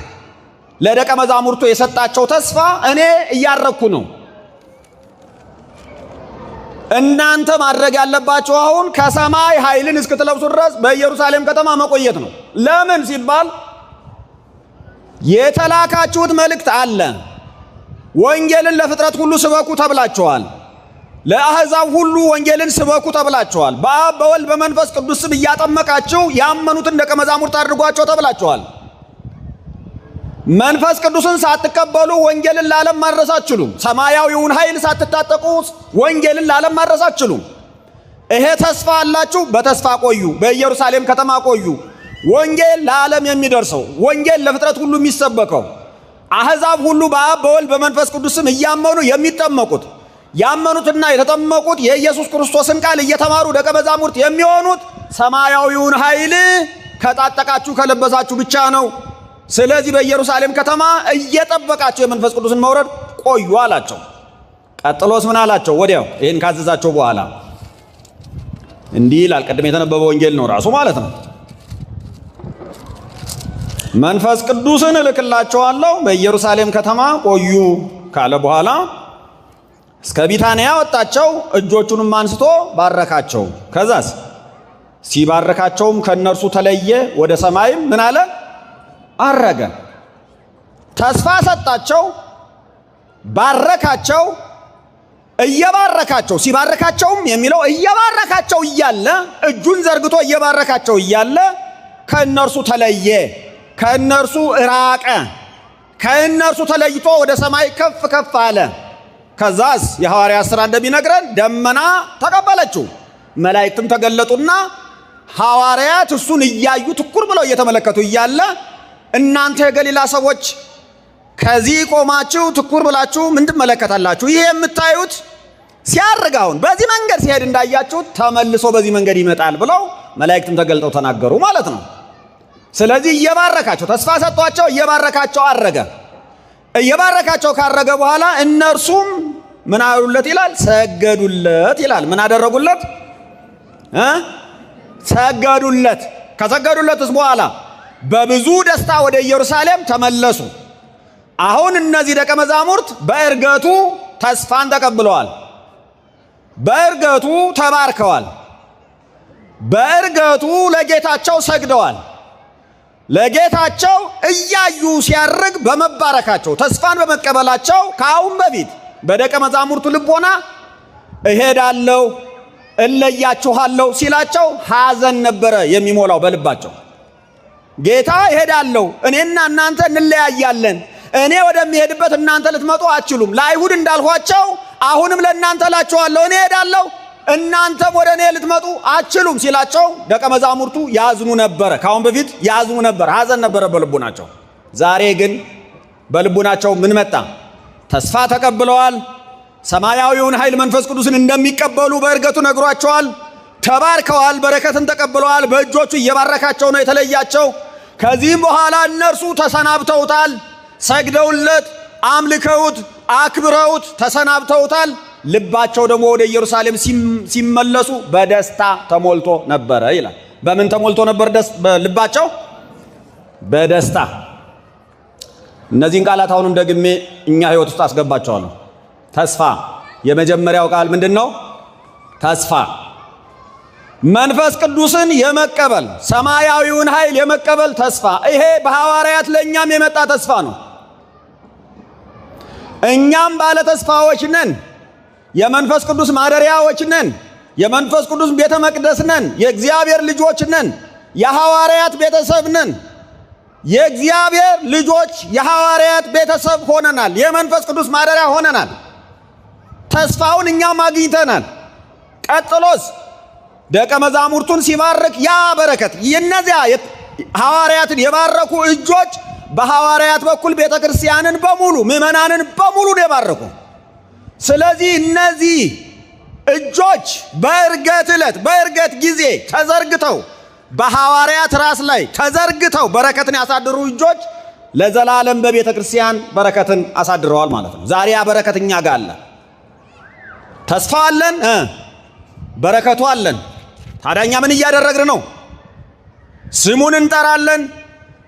ለደቀ መዛሙርቱ የሰጣቸው ተስፋ እኔ እያረግኩ ነው፣ እናንተ ማድረግ ያለባችሁ አሁን ከሰማይ ኃይልን እስክትለብሱ ድረስ በኢየሩሳሌም ከተማ መቆየት ነው። ለምን ሲባል የተላካችሁት መልእክት አለ። ወንጌልን ለፍጥረት ሁሉ ስበኩ ተብላችኋል። ለአሕዛብ ሁሉ ወንጌልን ስበኩ ተብላችኋል። በአብ በወልድ በመንፈስ ቅዱስ ስም እያጠመቃችሁ ያመኑትን ደቀ መዛሙርት አድርጓቸው ተብላችኋል። መንፈስ ቅዱስን ሳትቀበሉ ወንጌልን ለዓለም ማድረስ አትችሉም። ሰማያዊውን ኃይል ሳትታጠቁ ወንጌልን ለዓለም ማድረስ አትችሉም። ይሄ ተስፋ አላችሁ፣ በተስፋ ቆዩ፣ በኢየሩሳሌም ከተማ ቆዩ። ወንጌል ለዓለም የሚደርሰው፣ ወንጌል ለፍጥረት ሁሉ የሚሰበከው፣ አሕዛብ ሁሉ በአብ በወልድ በመንፈስ ቅዱስ ስም እያመኑ የሚጠመቁት፣ ያመኑትና የተጠመቁት የኢየሱስ ክርስቶስን ቃል እየተማሩ ደቀ መዛሙርት የሚሆኑት ሰማያዊውን ኃይል ከታጠቃችሁ ከለበሳችሁ ብቻ ነው። ስለዚህ በኢየሩሳሌም ከተማ እየጠበቃችሁ የመንፈስ ቅዱስን መውረድ ቆዩ አላቸው። ቀጥሎስ ምን አላቸው? ወዲያው ይህን ካዘዛቸው በኋላ እንዲህ ይላል። ቅድም የተነበበው ወንጌል ነው ራሱ ማለት ነው። መንፈስ ቅዱስን እልክላችኋለሁ በኢየሩሳሌም ከተማ ቆዩ ካለ በኋላ እስከ ቢታንያ ወጣቸው፣ እጆቹንም አንስቶ ባረካቸው። ከዛስ ሲባረካቸውም ከእነርሱ ተለየ፣ ወደ ሰማይም ምን አለ? አረገ። ተስፋ ሰጣቸው፣ ባረካቸው። እየባረካቸው ሲባረካቸውም የሚለው እየባረካቸው እያለ፣ እጁን ዘርግቶ እየባረካቸው እያለ ከእነርሱ ተለየ፣ ከእነርሱ ራቀ፣ ከእነርሱ ተለይቶ ወደ ሰማይ ከፍ ከፍ አለ። ከዛስ የሐዋርያት ሥራ እንደሚነግረን ደመና ተቀበለችው፣ መላእክትም ተገለጡና ሐዋርያት እሱን እያዩ ትኩር ብለው እየተመለከቱ እያለ እናንተ የገሊላ ሰዎች ከዚህ ቆማችሁ ትኩር ብላችሁ ምን ትመለከታላችሁ? ይሄ የምታዩት ሲያርግ አሁን በዚህ መንገድ ሲሄድ እንዳያችሁት ተመልሶ በዚህ መንገድ ይመጣል ብለው መላእክትም ተገልጠው ተናገሩ ማለት ነው። ስለዚህ እየባረካቸው ተስፋ ሰጥቷቸው እየባረካቸው አረገ። እየባረካቸው ካረገ በኋላ እነርሱም ምን አሉለት ይላል? ሰገዱለት ይላል። ምን አደረጉለት? ሰገዱለት። ከሰገዱለትስ በኋላ በብዙ ደስታ ወደ ኢየሩሳሌም ተመለሱ። አሁን እነዚህ ደቀ መዛሙርት በዕርገቱ ተስፋን ተቀብለዋል። በዕርገቱ ተባርከዋል። በዕርገቱ ለጌታቸው ሰግደዋል። ለጌታቸው እያዩ ሲያርግ በመባረካቸው ተስፋን በመቀበላቸው ከአሁን በፊት በደቀ መዛሙርቱ ልቦና እሄዳለሁ እለያችኋለሁ ሲላቸው ሐዘን ነበረ የሚሞላው በልባቸው። ጌታ እሄዳለሁ፣ እኔና እናንተ እንለያያለን፣ እኔ ወደሚሄድበት እናንተ ልትመጡ አትችሉም። ለአይሁድ እንዳልኋቸው አሁንም ለእናንተ እላችኋለሁ፣ እኔ እሄዳለሁ፣ እናንተም ወደ እኔ ልትመጡ አትችሉም ሲላቸው ደቀ መዛሙርቱ ያዝኑ ነበረ። ከአሁን በፊት ያዝኑ ነበር፣ ሐዘን ነበረ በልቡናቸው። ዛሬ ግን በልቡናቸው ምን መጣ? ተስፋ ተቀብለዋል። ሰማያዊውን ኃይል መንፈስ ቅዱስን እንደሚቀበሉ በዕርገቱ ነግሯቸዋል። ተባርከዋል። በረከትን ተቀብለዋል። በእጆቹ እየባረካቸው ነው የተለያቸው። ከዚህም በኋላ እነርሱ ተሰናብተውታል። ሰግደውለት፣ አምልከውት፣ አክብረውት ተሰናብተውታል። ልባቸው ደግሞ ወደ ኢየሩሳሌም ሲመለሱ በደስታ ተሞልቶ ነበረ ይላል። በምን ተሞልቶ ነበር ልባቸው? በደስታ። እነዚህን ቃላት አሁንም ደግሜ እኛ ሕይወት ውስጥ አስገባቸዋለሁ። ተስፋ የመጀመሪያው ቃል ምንድን ነው? ተስፋ። መንፈስ ቅዱስን የመቀበል ሰማያዊውን ኃይል የመቀበል ተስፋ። ይሄ በሐዋርያት ለእኛም የመጣ ተስፋ ነው። እኛም ባለ ተስፋዎች ነን። የመንፈስ ቅዱስ ማደሪያዎች ነን። የመንፈስ ቅዱስ ቤተ መቅደስ ነን። የእግዚአብሔር ልጆች ነን። የሐዋርያት ቤተሰብ ነን። የእግዚአብሔር ልጆች የሐዋርያት ቤተሰብ ሆነናል። የመንፈስ ቅዱስ ማደሪያ ሆነናል። ተስፋውን እኛም አግኝተናል። ቀጥሎስ ደቀ መዛሙርቱን ሲባርክ ያ በረከት የነዚያ ሐዋርያትን የባረኩ እጆች በሐዋርያት በኩል ቤተ ክርስቲያንን በሙሉ ምዕመናንን በሙሉ ነው የባረኩ። ስለዚህ እነዚህ እጆች በዕርገት ዕለት በዕርገት ጊዜ ተዘርግተው በሐዋርያት ራስ ላይ ተዘርግተው በረከትን ያሳድሩ እጆች ለዘላለም በቤተ ክርስቲያን በረከትን አሳድረዋል ማለት ነው። ዛሬ ያ በረከት እኛ ጋር አለ። ተስፋ አለን፣ በረከቱ አለን። ታዲያ እኛ ምን እያደረግን ነው? ስሙን እንጠራለን፣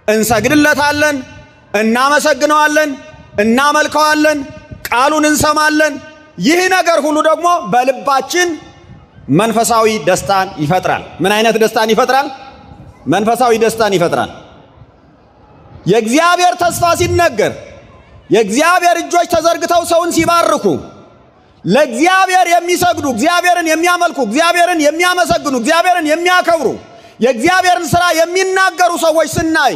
እንሰግድለታለን፣ እናመሰግነዋለን፣ እናመልከዋለን፣ ቃሉን እንሰማለን። ይህ ነገር ሁሉ ደግሞ በልባችን መንፈሳዊ ደስታን ይፈጥራል። ምን አይነት ደስታን ይፈጥራል? መንፈሳዊ ደስታን ይፈጥራል። የእግዚአብሔር ተስፋ ሲነገር፣ የእግዚአብሔር እጆች ተዘርግተው ሰውን ሲባርኩ፣ ለእግዚአብሔር የሚሰግዱ፣ እግዚአብሔርን የሚያመልኩ፣ እግዚአብሔርን የሚያመሰግኑ፣ እግዚአብሔርን የሚያከብሩ፣ የእግዚአብሔርን ሥራ የሚናገሩ ሰዎች ስናይ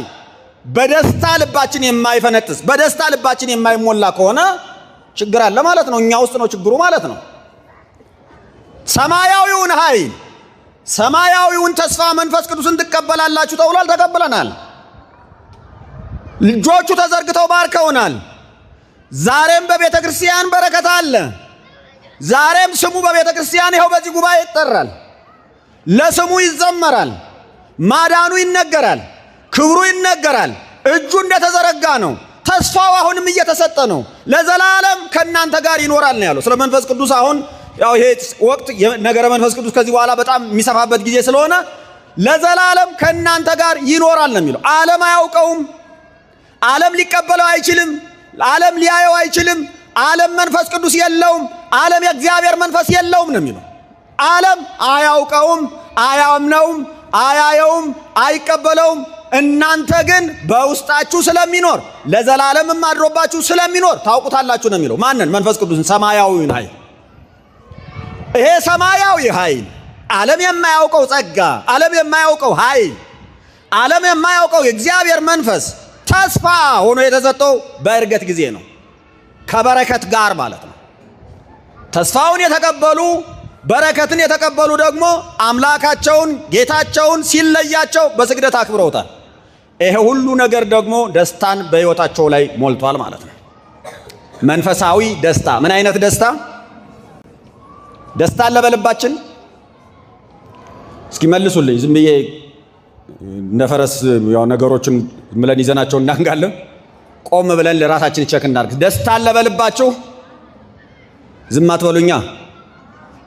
በደስታ ልባችን የማይፈነጥስ፣ በደስታ ልባችን የማይሞላ ከሆነ ችግር አለ ማለት ነው። እኛ ውስጥ ነው ችግሩ ማለት ነው። ሰማያዊውን ኃይል ሰማያዊውን ተስፋ መንፈስ ቅዱስን ትቀበላላችሁ ተብሏል። ተቀብለናል። ልጆቹ ተዘርግተው ባርከውናል። ዛሬም በቤተ ክርስቲያን በረከት አለ። ዛሬም ስሙ በቤተ ክርስቲያን ይኸው በዚህ ጉባኤ ይጠራል። ለስሙ ይዘመራል። ማዳኑ ይነገራል። ክብሩ ይነገራል። እጁ እንደተዘረጋ ነው። ተስፋው አሁንም እየተሰጠ ነው። ለዘላለም ከእናንተ ጋር ይኖራል ነው ያለው። ስለ መንፈስ ቅዱስ አሁን ያው ይሄ ወቅት ነገረ መንፈስ ቅዱስ ከዚህ በኋላ በጣም የሚሰፋበት ጊዜ ስለሆነ ለዘላለም ከእናንተ ጋር ይኖራል ነው የሚለው። ዓለም አያውቀውም። ዓለም ሊቀበለው አይችልም። ዓለም ሊያየው አይችልም። ዓለም መንፈስ ቅዱስ የለውም። ዓለም የእግዚአብሔር መንፈስ የለውም ነው የሚለው። ዓለም አያውቀውም፣ አያምነውም፣ አያየውም፣ አይቀበለውም። እናንተ ግን በውስጣችሁ ስለሚኖር ለዘላለምም አድሮባችሁ ስለሚኖር ታውቁታላችሁ ነው የሚለው። ማንን? መንፈስ ቅዱስን፣ ሰማያዊውን ኃይል። ይሄ ሰማያዊ ኃይል ዓለም የማያውቀው ጸጋ፣ ዓለም የማያውቀው ኃይል፣ ዓለም የማያውቀው የእግዚአብሔር መንፈስ ተስፋ ሆኖ የተሰጠው በዕርገት ጊዜ ነው፣ ከበረከት ጋር ማለት ነው። ተስፋውን የተቀበሉ በረከትን የተቀበሉ ደግሞ አምላካቸውን ጌታቸውን ሲለያቸው በስግደት አክብረውታል። ይሄ ሁሉ ነገር ደግሞ ደስታን በሕይወታቸው ላይ ሞልቷል ማለት ነው። መንፈሳዊ ደስታ። ምን አይነት ደስታ? ደስታ አለ በልባችን? እስኪ መልሱልኝ። ዝም ብዬ እንደ ፈረስ ያው ነገሮችን ብለን ይዘናቸው እናንጋለን። ቆም ብለን ለራሳችን check እናድርግ። ደስታ አለ በልባችሁ? ዝም አትበሉኛ።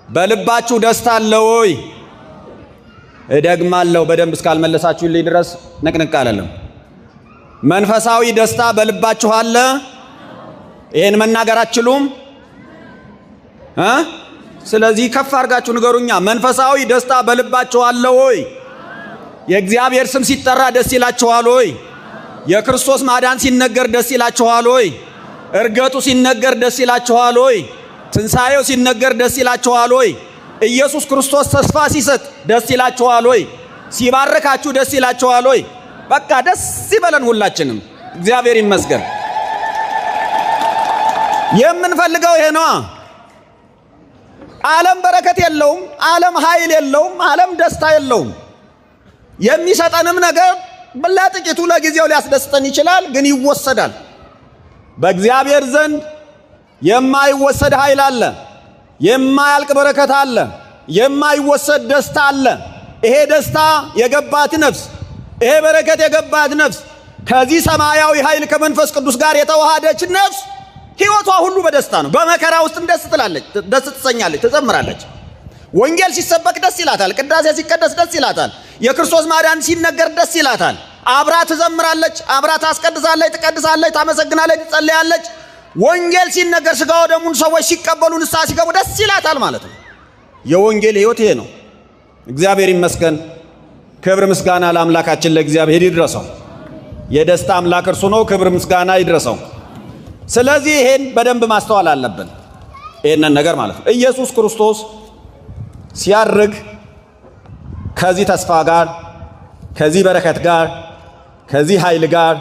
በልባችሁ ደስታ አለ ወይ? እደግማለሁ፣ በደንብ እስካልመለሳችሁልኝ ድረስ ንቅንቅ አላለም። መንፈሳዊ ደስታ በልባችሁ አለ? ይሄን መናገር አትችሉም እ ስለዚህ ከፍ አድርጋችሁ ንገሩኛ። መንፈሳዊ ደስታ በልባችሁ አለ ወይ? የእግዚአብሔር ስም ሲጠራ ደስ ይላችኋል ወይ? የክርስቶስ ማዳን ሲነገር ደስ ይላችኋል ወይ? እርገቱ ሲነገር ደስ ይላችኋል ወይ? ትንሣኤው ሲነገር ደስ ይላችኋል ወይ? ኢየሱስ ክርስቶስ ተስፋ ሲሰጥ ደስ ይላችኋል ወይ? ሲባርካችሁ ደስ ይላችኋል ወይ? በቃ ደስ ይበለን ሁላችንም። እግዚአብሔር ይመስገን። የምንፈልገው ይሄ ነዋ። ዓለም በረከት የለውም። ዓለም ኃይል የለውም። ዓለም ደስታ የለውም። የሚሰጠንም ነገር ለጥቂቱ ለጊዜው ሊያስደስተን ይችላል፣ ግን ይወሰዳል። በእግዚአብሔር ዘንድ የማይወሰድ ኃይል አለ። የማያልቅ በረከት አለ። የማይወሰድ ደስታ አለ። ይሄ ደስታ የገባት ነፍስ፣ ይሄ በረከት የገባት ነፍስ፣ ከዚህ ሰማያዊ ኃይል ከመንፈስ ቅዱስ ጋር የተዋሃደች ነፍስ ሕይወቷ ሁሉ በደስታ ነው። በመከራ ውስጥም ደስ ትላለች፣ ደስ ትሰኛለች፣ ትዘምራለች። ወንጌል ሲሰበክ ደስ ይላታል። ቅዳሴ ሲቀደስ ደስ ይላታል። የክርስቶስ ማዳን ሲነገር ደስ ይላታል። አብራ ትዘምራለች፣ አብራ ታስቀድሳለች፣ ትቀድሳለች፣ ታመሰግናለች፣ ትጸልያለች። ወንጌል ሲነገር ሥጋ ወደሙን ሰዎች ሲቀበሉ ንስሐ ሲገቡ ደስ ይላታል ማለት ነው። የወንጌል ሕይወት ይሄ ነው። እግዚአብሔር ይመስገን። ክብር ምስጋና ለአምላካችን ለእግዚአብሔር ይድረሰው። የደስታ አምላክ እርሱ ነው። ክብር ምስጋና ይድረሰው። ስለዚህ ይሄን በደንብ ማስተዋል አለብን፣ ይሄንን ነገር ማለት ነው። ኢየሱስ ክርስቶስ ሲያርግ ከዚህ ተስፋ ጋር፣ ከዚህ በረከት ጋር፣ ከዚህ ኃይል ጋር፣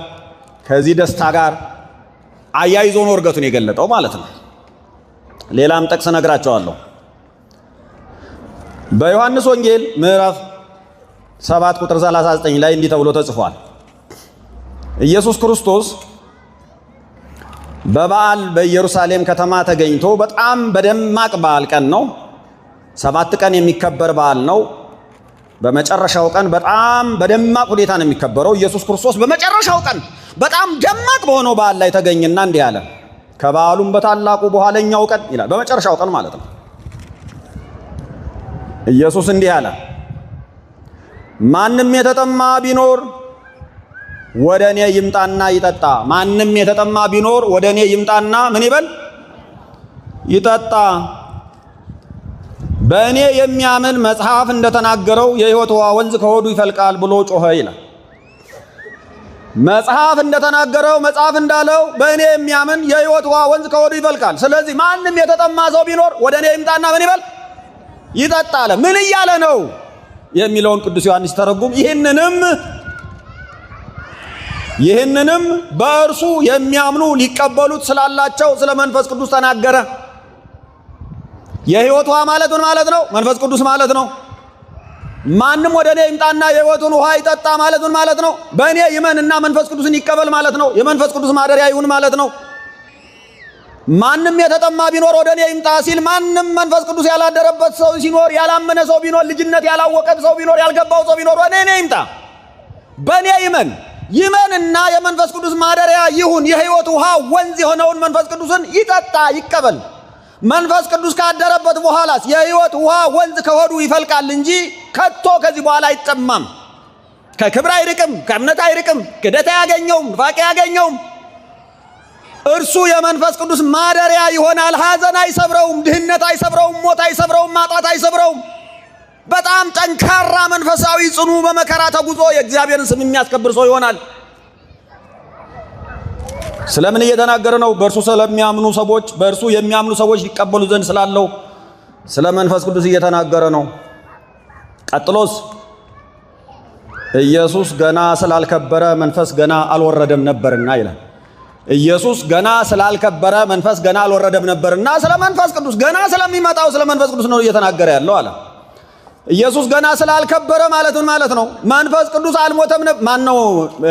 ከዚህ ደስታ ጋር አያይዞ ነው እርገቱን የገለጠው ማለት ነው። ሌላም ጥቅስ እነግራቸዋለሁ። በዮሐንስ ወንጌል ምዕራፍ 7 ቁጥር 39 ላይ እንዲህ ተብሎ ተጽፏል። ኢየሱስ ክርስቶስ በበዓል በኢየሩሳሌም ከተማ ተገኝቶ በጣም በደማቅ በዓል ቀን ነው። 7 ቀን የሚከበር በዓል ነው። በመጨረሻው ቀን በጣም በደማቅ ሁኔታ ነው የሚከበረው። ኢየሱስ ክርስቶስ በመጨረሻው ቀን በጣም ደማቅ በሆነው በዓል ላይ ተገኘና እንዲህ አለ። ከበዓሉም በታላቁ በኋለኛው ቀን ይላል። በመጨረሻው ቀን ማለት ነው። ኢየሱስ እንዲህ አለ፣ ማንም የተጠማ ቢኖር ወደ እኔ ይምጣና ይጠጣ። ማንም የተጠማ ቢኖር ወደ እኔ ይምጣና ምን ይበል? ይጠጣ። በእኔ የሚያምን መጽሐፍ እንደተናገረው የሕይወት ውሃ ወንዝ ከሆዱ ይፈልቃል ብሎ ጮኸ ይላል። መጽሐፍ እንደተናገረው መጽሐፍ እንዳለው በእኔ የሚያምን የሕይወት ውሃ ወንዝ ከሆዱ ይፈልቃል። ስለዚህ ማንም የተጠማ ሰው ቢኖር ወደ እኔ ይምጣና ምን ይበል? ይጠጣ አለ። ምን እያለ ነው የሚለውን ቅዱስ ዮሐንስ ተረጉም። ይህንንም በእርሱ የሚያምኑ ሊቀበሉት ስላላቸው ስለ መንፈስ ቅዱስ ተናገረ። የሕይወት ውሃ ማለት ምን ማለት ነው? መንፈስ ቅዱስ ማለት ነው። ማንም ወደ እኔ ይምጣና የሕይወቱን ውሃ ይጠጣ ማለት ምን ማለት ነው? በእኔ ይመንና መንፈስ ቅዱስን ይቀበል ማለት ነው። የመንፈስ ቅዱስ ማደሪያ ይሁን ማለት ነው። ማንም የተጠማ ቢኖር ወደ እኔ ይምጣ ሲል ማንም መንፈስ ቅዱስ ያላደረበት ሰው ሲኖር፣ ያላመነ ሰው ቢኖር፣ ልጅነት ያላወቀ ሰው ቢኖር፣ ያልገባው ሰው ቢኖር ወደ እኔ ይምጣ፣ በእኔ ይመን ይመንና የመንፈስ ቅዱስ ማደሪያ ይሁን። የሕይወት ውሃ ወንዝ የሆነውን መንፈስ ቅዱስን ይጠጣ ይቀበል። መንፈስ ቅዱስ ካደረበት በኋላስ የሕይወት ውሃ ወንዝ ከሆዱ ይፈልቃል እንጂ ከቶ ከዚህ በኋላ አይጠማም። ከክብር አይርቅም፣ ከእምነት አይርቅም፣ ክደት አያገኘውም፣ ኑፋቄ አያገኘውም። እርሱ የመንፈስ ቅዱስ ማደሪያ ይሆናል። ሐዘን አይሰብረውም፣ ድህነት አይሰብረውም፣ ሞት አይሰብረውም፣ ማጣት አይሰብረውም። በጣም ጠንካራ መንፈሳዊ ጽኑ፣ በመከራ ተጉዞ የእግዚአብሔርን ስም የሚያስከብር ሰው ይሆናል። ስለምን እየተናገረ ነው? በእርሱ ስለሚያምኑ ሰዎች፣ በእርሱ የሚያምኑ ሰዎች ሊቀበሉ ዘንድ ስላለው ስለ መንፈስ ቅዱስ እየተናገረ ነው። ቀጥሎስ ኢየሱስ ገና ስላልከበረ መንፈስ ገና አልወረደም ነበርና ይላል። ኢየሱስ ገና ስላልከበረ መንፈስ ገና አልወረደም ነበርና ስለ መንፈስ ቅዱስ ገና ስለሚመጣው ስለ መንፈስ ቅዱስ ነው እየተናገረ ያለው አለ። ኢየሱስ ገና ስላልከበረ ማለት ምን ማለት ነው? መንፈስ ቅዱስ አልሞተም ነበር። ማን ነው?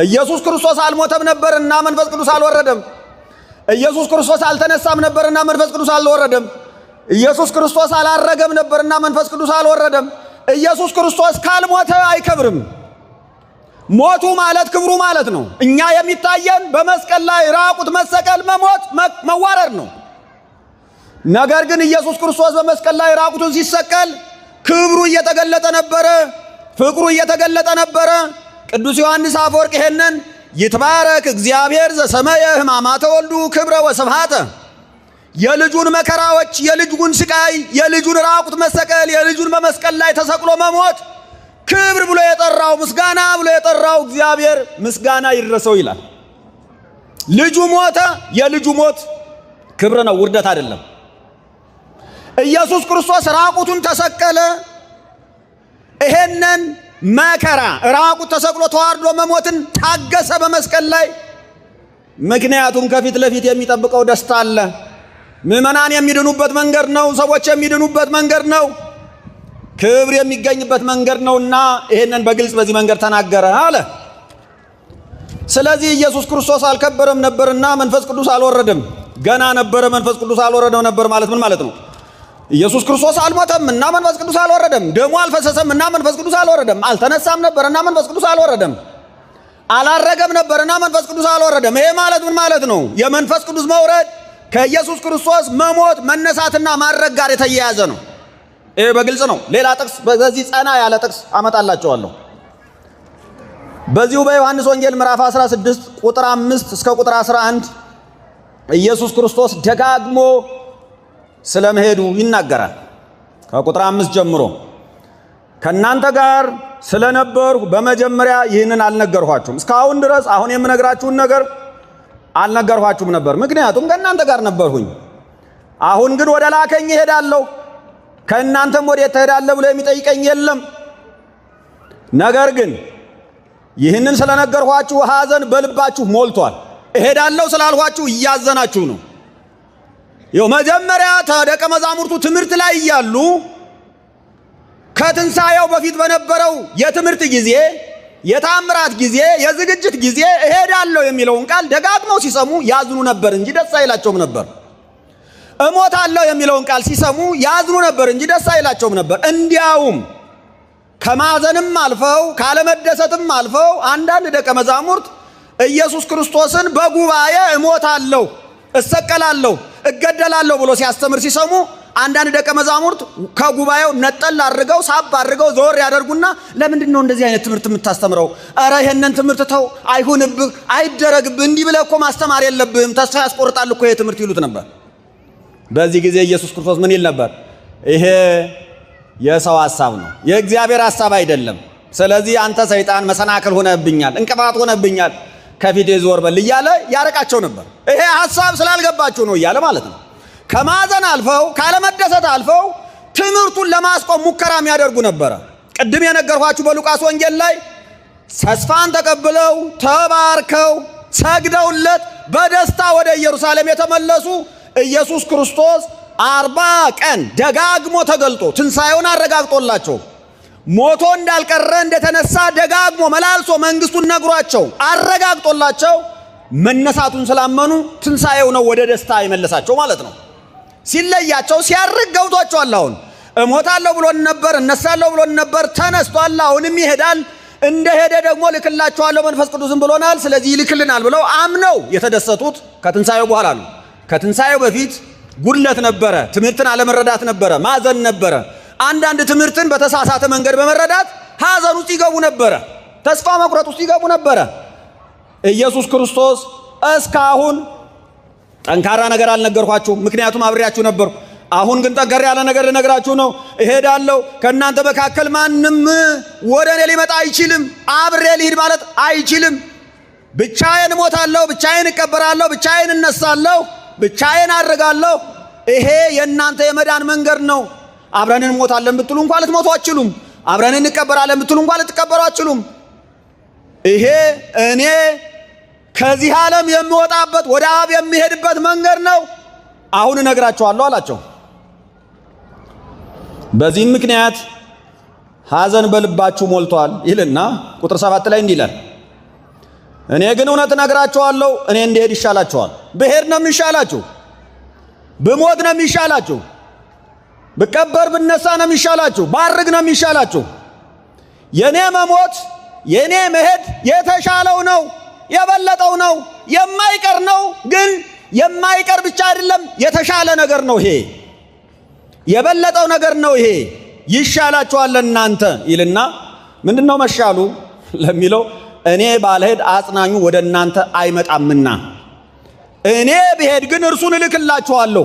ኢየሱስ ክርስቶስ አልሞተም ነበርና መንፈስ ቅዱስ አልወረደም። ኢየሱስ ክርስቶስ አልተነሳም ነበርና መንፈስ ቅዱስ አልወረደም። ኢየሱስ ክርስቶስ አላረገም ነበርና መንፈስ ቅዱስ አልወረደም። ኢየሱስ ክርስቶስ ካልሞተ አይከብርም። ሞቱ ማለት ክብሩ ማለት ነው። እኛ የሚታየን በመስቀል ላይ ራቁት መሰቀል፣ መሞት፣ መዋረድ ነው። ነገር ግን ኢየሱስ ክርስቶስ በመስቀል ላይ ራቁቱን ሲሰቀል ክብሩ እየተገለጠ ነበረ፣ ፍቅሩ እየተገለጠ ነበረ። ቅዱስ ዮሐንስ አፈወርቅ ይሄንን ይትባረክ እግዚአብሔር ዘሰመየ ሕማማተ ወልዱ ክብረ ወስብሐተ፣ የልጁን መከራዎች፣ የልጁን ስቃይ፣ የልጁን ራቁት መሰቀል፣ የልጁን በመስቀል ላይ ተሰቅሎ መሞት ክብር ብሎ የጠራው ምስጋና ብሎ የጠራው እግዚአብሔር ምስጋና ይድረሰው ይላል። ልጁ ሞተ። የልጁ ሞት ክብር ነው፣ ውርደት አይደለም። ኢየሱስ ክርስቶስ ራቁቱን ተሰቀለ። ይሄንን መከራ ራቁት ተሰቅሎ ተዋርዶ መሞትን ታገሰ በመስቀል ላይ። ምክንያቱም ከፊት ለፊት የሚጠብቀው ደስታ አለ። ምዕመናን የሚድኑበት መንገድ ነው። ሰዎች የሚድኑበት መንገድ ነው። ክብር የሚገኝበት መንገድ ነውና ይሄንን በግልጽ በዚህ መንገድ ተናገረ አለ። ስለዚህ ኢየሱስ ክርስቶስ አልከበረም ነበርና መንፈስ ቅዱስ አልወረደም። ገና ነበረ፣ መንፈስ ቅዱስ አልወረደም ነበር ማለት ምን ማለት ነው? ኢየሱስ ክርስቶስ አልሞተም እና መንፈስ ቅዱስ አልወረደም። ደሙ አልፈሰሰም እና መንፈስ ቅዱስ አልወረደም። አልተነሳም ነበር እና መንፈስ ቅዱስ አልወረደም። አላረገም ነበር እና መንፈስ ቅዱስ አልወረደም። ይሄ ማለት ምን ማለት ነው? የመንፈስ ቅዱስ መውረድ ከኢየሱስ ክርስቶስ መሞት መነሳትና ማድረግ ጋር የተያያዘ ነው። ይሄ በግልጽ ነው። ሌላ ጥቅስ በዚህ ጸና ያለ ጥቅስ አመጣላቸዋለሁ። በዚሁ በዮሐንስ ወንጌል ምዕራፍ 16 ቁጥር 5 እስከ ቁጥር 11 ኢየሱስ ክርስቶስ ደጋግሞ ስለመሄዱ ይናገራል። ከቁጥር 5 ጀምሮ ከእናንተ ጋር ስለነበርሁ በመጀመሪያ ይህንን አልነገርኋችሁም። እስካሁን ድረስ አሁን የምነግራችሁን ነገር አልነገርኋችሁም ነበር፣ ምክንያቱም ከእናንተ ጋር ነበርሁኝ። አሁን ግን ወደ ላከኝ እሄዳለሁ፣ ከእናንተም ወዴት ትሄዳለህ ብሎ የሚጠይቀኝ የለም። ነገር ግን ይህንን ስለነገርኋችሁ ሐዘን በልባችሁ ሞልቷል። እሄዳለሁ ስላልኋችሁ እያዘናችሁ ነው። ይኸው መጀመሪያ ደቀ መዛሙርቱ ትምህርት ላይ እያሉ ከትንሣኤው በፊት በነበረው የትምህርት ጊዜ፣ የታምራት ጊዜ፣ የዝግጅት ጊዜ እሄዳለሁ የሚለውን ቃል ደጋግመው ሲሰሙ ያዝኑ ነበር እንጂ ደስ አይላቸውም ነበር። እሞታለሁ የሚለውን ቃል ሲሰሙ ያዝኑ ነበር እንጂ ደስ አይላቸውም ነበር። እንዲያውም ከማዘንም አልፈው ካለመደሰትም አልፈው አንዳንድ ደቀ መዛሙርት ኢየሱስ ክርስቶስን በጉባኤ እሞታለሁ፣ እሰቀላለሁ፣ እገደላለሁ ብሎ ሲያስተምር ሲሰሙ አንዳንድ ደቀ መዛሙርት ከጉባኤው ነጠል አድርገው ሳብ አድርገው ዘወር ያደርጉና ለምንድን ነው እንደዚህ አይነት ትምህርት የምታስተምረው? ኧረ ይሄንን ትምህርት ተው፣ አይሁንብህ፣ አይደረግብህ፣ እንዲህ ብለህ እኮ ማስተማር የለብህም፣ ተስፋ ያስቆርጣል እኮ ይሄ ትምህርት ይሉት ነበር። በዚህ ጊዜ ኢየሱስ ክርስቶስ ምን ይል ነበር? ይሄ የሰው ሐሳብ ነው፣ የእግዚአብሔር ሐሳብ አይደለም። ስለዚህ አንተ ሰይጣን መሰናክል ሆነብኛል፣ እንቅፋት ሆነብኛል፣ ከፊቴ ዞር በል እያለ ያረቃቸው ነበር። ይሄ ሐሳብ ስላልገባችሁ ነው እያለ ማለት ነው። ከማዘን አልፈው ካለመደሰት አልፈው ትምህርቱን ለማስቆም ሙከራ የሚያደርጉ ነበረ። ቅድም የነገርኳችሁ በሉቃስ ወንጌል ላይ ተስፋን ተቀብለው ተባርከው ሰግደውለት በደስታ ወደ ኢየሩሳሌም የተመለሱ ኢየሱስ ክርስቶስ 40 ቀን ደጋግሞ ተገልጦ ትንሣኤውን አረጋግጦላቸው ሞቶ እንዳልቀረ እንደተነሳ ደጋግሞ መላልሶ መንግስቱን ነግሯቸው አረጋግጦላቸው መነሳቱን ስላመኑ ትንሣኤው ነው ወደ ደስታ የመለሳቸው ማለት ነው። ሲለያቸው ሲያርግ ገብቷቸዋል። አሁን እሞታለሁ ብሎን ነበር፣ እነሳለሁ ብሎን ነበር፣ ተነስቷል፣ አሁንም ይሄዳል፣ እንደሄደ ደግሞ ልክላቸዋለሁ መንፈስ ቅዱስም ብሎናል፣ ስለዚህ ይልክልናል ብለው አምነው የተደሰቱት ከትንሣኤው በኋላ ነው። ከትንሣኤው በፊት ጉድለት ነበረ፣ ትምህርትን አለመረዳት ነበረ፣ ማዘን ነበረ። አንዳንድ ትምህርትን በተሳሳተ መንገድ በመረዳት ሐዘን ውስጥ ይገቡ ነበረ፣ ተስፋ መቁረጥ ውስጥ ይገቡ ነበረ። ኢየሱስ ክርስቶስ እስካሁን ጠንካራ ነገር አልነገርኳችሁም፣ ምክንያቱም አብሬያችሁ ነበርኩ። አሁን ግን ጠንከር ያለ ነገር ልነግራችሁ ነው። እሄዳለሁ፣ ከእናንተ መካከል ማንም ወደ እኔ ሊመጣ አይችልም። አብሬ ልሂድ ማለት አይችልም። ብቻዬን እሞታለሁ፣ ብቻዬን እቀበራለሁ፣ ብቻዬን እነሳለሁ፣ ብቻዬን አድርጋለሁ። ይሄ የእናንተ የመዳን መንገድ ነው። አብረን እንሞታለን ብትሉ እንኳን ልትሞቱ አትችሉም። አብረን እንቀበራለን ብትሉ እንኳን ልትቀበሩ አትችሉም። ይሄ እኔ ከዚህ ዓለም የምወጣበት ወደ አብ የሚሄድበት መንገድ ነው። አሁን እነግራችኋለሁ አላቸው። በዚህም ምክንያት ሐዘን በልባችሁ ሞልቷል ይልና ቁጥር 7 ላይ እንዲህ ይላል፣ እኔ ግን እውነት እነግራችኋለሁ፣ እኔ እንድሄድ ይሻላችኋል። ብሄድ ነው የሚሻላችሁ፣ ብሞት ነው የሚሻላችሁ፣ ብቀበር ብነሳ ነው የሚሻላችሁ፣ ባርግ ነው የሚሻላችሁ። የኔ መሞት የኔ መሄድ የተሻለው ነው፣ የበለጠው ነው፣ የማይቀር ነው። ግን የማይቀር ብቻ አይደለም፣ የተሻለ ነገር ነው። ይሄ የበለጠው ነገር ነው። ይሄ ይሻላችኋል እናንተ ይልና ምንድነው መሻሉ ለሚለው እኔ ባልሄድ አጽናኙ ወደ እናንተ አይመጣምና እኔ ብሄድ ግን እርሱን እልክላችኋለሁ።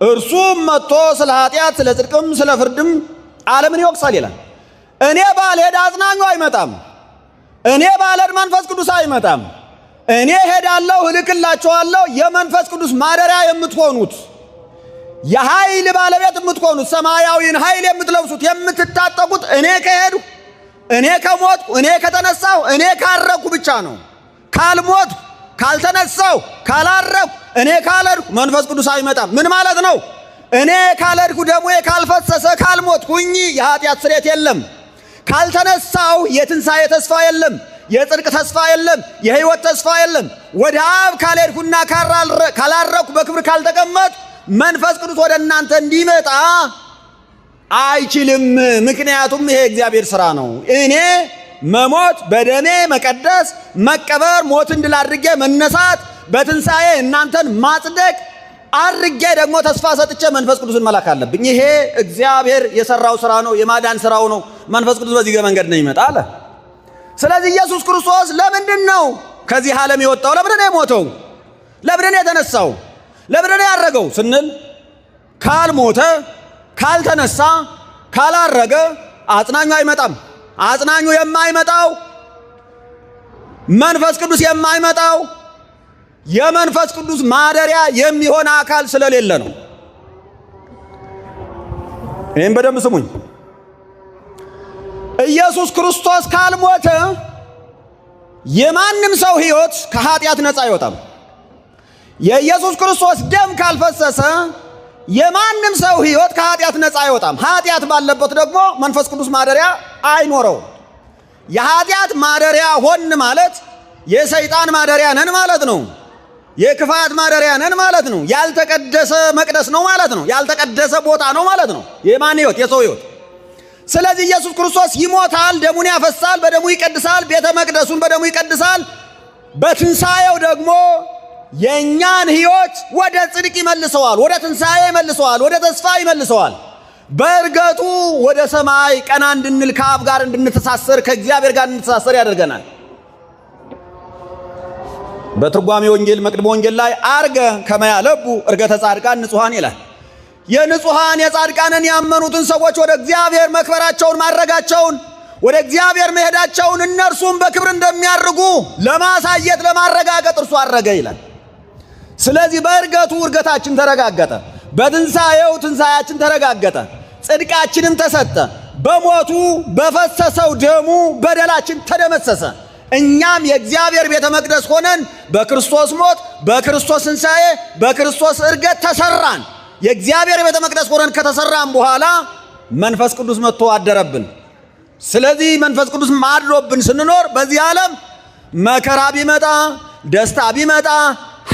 እርሱም መጥቶ ስለ ኃጢአት፣ ስለ ጽድቅም፣ ስለ ፍርድም ዓለምን ይወቅሳል ይላል። እኔ ባልሄድ አጽናኙ አይመጣም። እኔ ባልሄድ መንፈስ ቅዱስ አይመጣም። እኔ ሄዳለሁ፣ እልክላችኋለሁ። የመንፈስ ቅዱስ ማደሪያ የምትሆኑት፣ የኃይል ባለቤት የምትሆኑት፣ ሰማያዊን ኃይል የምትለብሱት፣ የምትታጠቁት እኔ ከሄድሁ፣ እኔ ከሞትኩ፣ እኔ ከተነሳሁ፣ እኔ ካረኩ ብቻ ነው። ካልሞትኩ፣ ካልተነሳሁ፣ ካላረኩ፣ እኔ ካልሄድኩ መንፈስ ቅዱስ አይመጣም። ምን ማለት ነው? እኔ ካልሄድኩ፣ ደሜ ካልፈሰሰ፣ ካልሞትኩኝ የኃጢአት ስርየት የለም። ካልተነሳሁ የትንሣኤ ተስፋ የለም፣ የጽድቅ ተስፋ የለም፣ የሕይወት ተስፋ የለም። ወደ አብ ካልሄድኩና ካላረኩ፣ በክብር ካልተቀመጥኩ መንፈስ ቅዱስ ወደ እናንተ እንዲመጣ አይችልም። ምክንያቱም ይሄ እግዚአብሔር ሥራ ነው። እኔ መሞት፣ በደሜ መቀደስ፣ መቀበር፣ ሞትን ድል አድርጌ መነሳት፣ በትንሣኤ እናንተን ማጽደቅ አድርጌ ደግሞ ተስፋ ሰጥቼ መንፈስ ቅዱስን መላክ አለብኝ። ይሄ እግዚአብሔር የሰራው ስራ ነው፣ የማዳን ስራው ነው። መንፈስ ቅዱስ በዚህ መንገድ ነው ይመጣ አለ። ስለዚህ ኢየሱስ ክርስቶስ ለምንድን ነው ከዚህ ዓለም የወጣው? ለምንድን ነው የሞተው? ለምንድን የተነሳው? ለምንድን ያረገው ስንል ካልሞተ፣ ካልተነሳ፣ ካላረገ አጽናኙ አይመጣም። አጽናኙ የማይመጣው፣ መንፈስ ቅዱስ የማይመጣው የመንፈስ ቅዱስ ማደሪያ የሚሆን አካል ስለሌለ ነው። ይህም በደንብ ስሙኝ። ኢየሱስ ክርስቶስ ካልሞተ የማንም ሰው ሕይወት ከኃጢአት ነፃ አይወጣም። የኢየሱስ ክርስቶስ ደም ካልፈሰሰ የማንም ሰው ሕይወት ከኃጢአት ነፃ አይወጣም። ኃጢአት ባለበት ደግሞ መንፈስ ቅዱስ ማደሪያ አይኖረውም። የኃጢአት ማደሪያ ሆን ማለት የሰይጣን ማደሪያ ነን ማለት ነው። የክፋት ማደሪያ ነን ማለት ነው። ያልተቀደሰ መቅደስ ነው ማለት ነው። ያልተቀደሰ ቦታ ነው ማለት ነው። የማን ሕይወት? የሰው ሕይወት። ስለዚህ ኢየሱስ ክርስቶስ ይሞታል፣ ደሙን ያፈሳል፣ በደሙ ይቀድሳል፣ ቤተ መቅደሱን በደሙ ይቀድሳል። በትንሣኤው ደግሞ የእኛን ሕይወት ወደ ጽድቅ ይመልሰዋል፣ ወደ ትንሣኤ ይመልሰዋል፣ ወደ ተስፋ ይመልሰዋል። በእርገቱ ወደ ሰማይ ቀና እንድንል፣ ከአብ ጋር እንድንተሳሰር፣ ከእግዚአብሔር ጋር እንድንተሳሰር ያደርገናል። በትርጓሜ ወንጌል መቅድመ ወንጌል ላይ አርገ ከመያለቡ እርገተ ጻድቃን ንጹሐን ይላል። የንጹሐን የጻድቃንን ያመኑትን ሰዎች ወደ እግዚአብሔር መክበራቸውን ማድረጋቸውን ወደ እግዚአብሔር መሄዳቸውን እነርሱም በክብር እንደሚያርጉ ለማሳየት ለማረጋገጥ እርሱ አረገ ይላል። ስለዚህ በእርገቱ እርገታችን ተረጋገጠ፣ በትንሣኤው ትንሣኤያችን ተረጋገጠ፣ ጽድቃችንም ተሰጠ። በሞቱ በፈሰሰው ደሙ በደላችን ተደመሰሰ። እኛም የእግዚአብሔር ቤተ መቅደስ ሆነን በክርስቶስ ሞት፣ በክርስቶስ ትንሣኤ፣ በክርስቶስ እርገት ተሰራን። የእግዚአብሔር ቤተ መቅደስ ሆነን ከተሰራን በኋላ መንፈስ ቅዱስ መጥቶ አደረብን። ስለዚህ መንፈስ ቅዱስ አድሮብን ስንኖር በዚህ ዓለም መከራ ቢመጣ፣ ደስታ ቢመጣ፣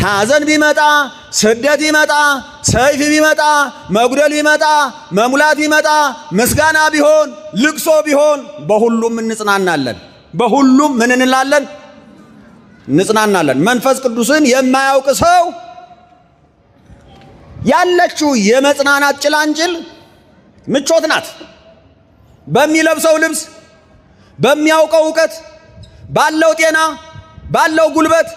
ሐዘን ቢመጣ፣ ስደት ቢመጣ፣ ሰይፍ ቢመጣ፣ መጉደል ቢመጣ፣ መሙላት ቢመጣ፣ ምስጋና ቢሆን፣ ልቅሶ ቢሆን በሁሉም እንጽናናለን። በሁሉም ምን እንላለን? እንጽናናለን። መንፈስ ቅዱስን የማያውቅ ሰው ያለችው የመጽናናት ጭላንጭል ምቾት ናት። በሚለብሰው ልብስ፣ በሚያውቀው እውቀት፣ ባለው ጤና፣ ባለው ጉልበት፣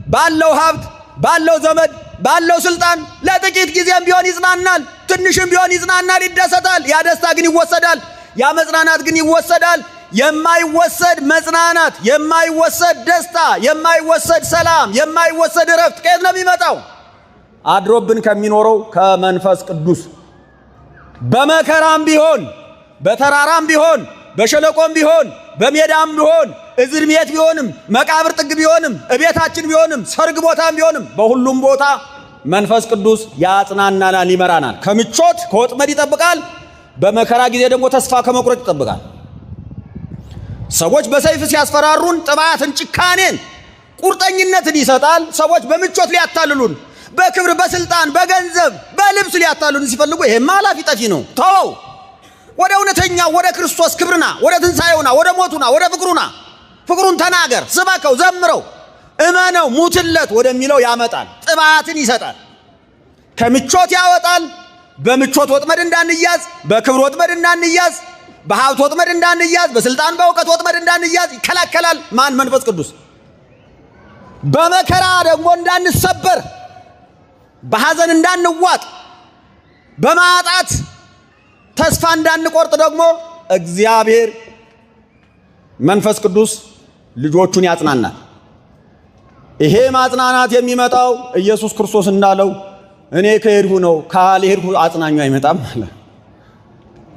ባለው ሀብት፣ ባለው ዘመድ፣ ባለው ስልጣን ለጥቂት ጊዜም ቢሆን ይጽናናል። ትንሽም ቢሆን ይጽናናል፣ ይደሰታል። ያ ደስታ ግን ይወሰዳል። ያ መጽናናት ግን ይወሰዳል። የማይወሰድ መጽናናት፣ የማይወሰድ ደስታ፣ የማይወሰድ ሰላም፣ የማይወሰድ እረፍት ከየት ነው የሚመጣው? አድሮብን ከሚኖረው ከመንፈስ ቅዱስ። በመከራም ቢሆን፣ በተራራም ቢሆን፣ በሸለቆም ቢሆን፣ በሜዳም ቢሆን፣ እዝር ቤት ቢሆንም፣ መቃብር ጥግ ቢሆንም፣ እቤታችን ቢሆንም፣ ሰርግ ቦታም ቢሆንም፣ በሁሉም ቦታ መንፈስ ቅዱስ ያጽናናናል፣ ይመራናል። ከምቾት ከወጥመድ ይጠብቃል። በመከራ ጊዜ ደግሞ ተስፋ ከመቁረጥ ይጠብቃል። ሰዎች በሰይፍ ሲያስፈራሩን ጥባትን፣ ጭካኔን፣ ቁርጠኝነትን ይሰጣል። ሰዎች በምቾት ሊያታልሉን፣ በክብር፣ በስልጣን፣ በገንዘብ፣ በልብስ ሊያታልሉን ሲፈልጉ ይሄማ ኃላፊ ጠፊ ነው፣ ተወው፣ ወደ እውነተኛው ወደ ክርስቶስ ክብርና ወደ ትንሣኤውና ወደ ሞቱና ወደ ፍቅሩና ፍቅሩን ተናገር፣ ስበከው፣ ዘምረው፣ እመነው፣ ሙትለት ወደሚለው ያመጣል። ጥባትን ይሰጣል። ከምቾት ያወጣል። በምቾት ወጥመድ እንዳንያዝ፣ በክብር ወጥመድ እንዳንያዝ፣ በሀብት ወጥመድ እንዳንያዝ፣ በስልጣን በእውቀት ወጥመድ እንዳንያዝ ይከላከላል። ማን? መንፈስ ቅዱስ። በመከራ ደግሞ እንዳንሰበር፣ በሐዘን እንዳንዋጥ፣ በማጣት ተስፋ እንዳንቆርጥ ደግሞ እግዚአብሔር መንፈስ ቅዱስ ልጆቹን ያጽናናል። ይሄ ማጽናናት የሚመጣው ኢየሱስ ክርስቶስ እንዳለው እኔ ከሄድሁ ነው፣ ካልሄድሁ አጽናኙ አይመጣም አለ።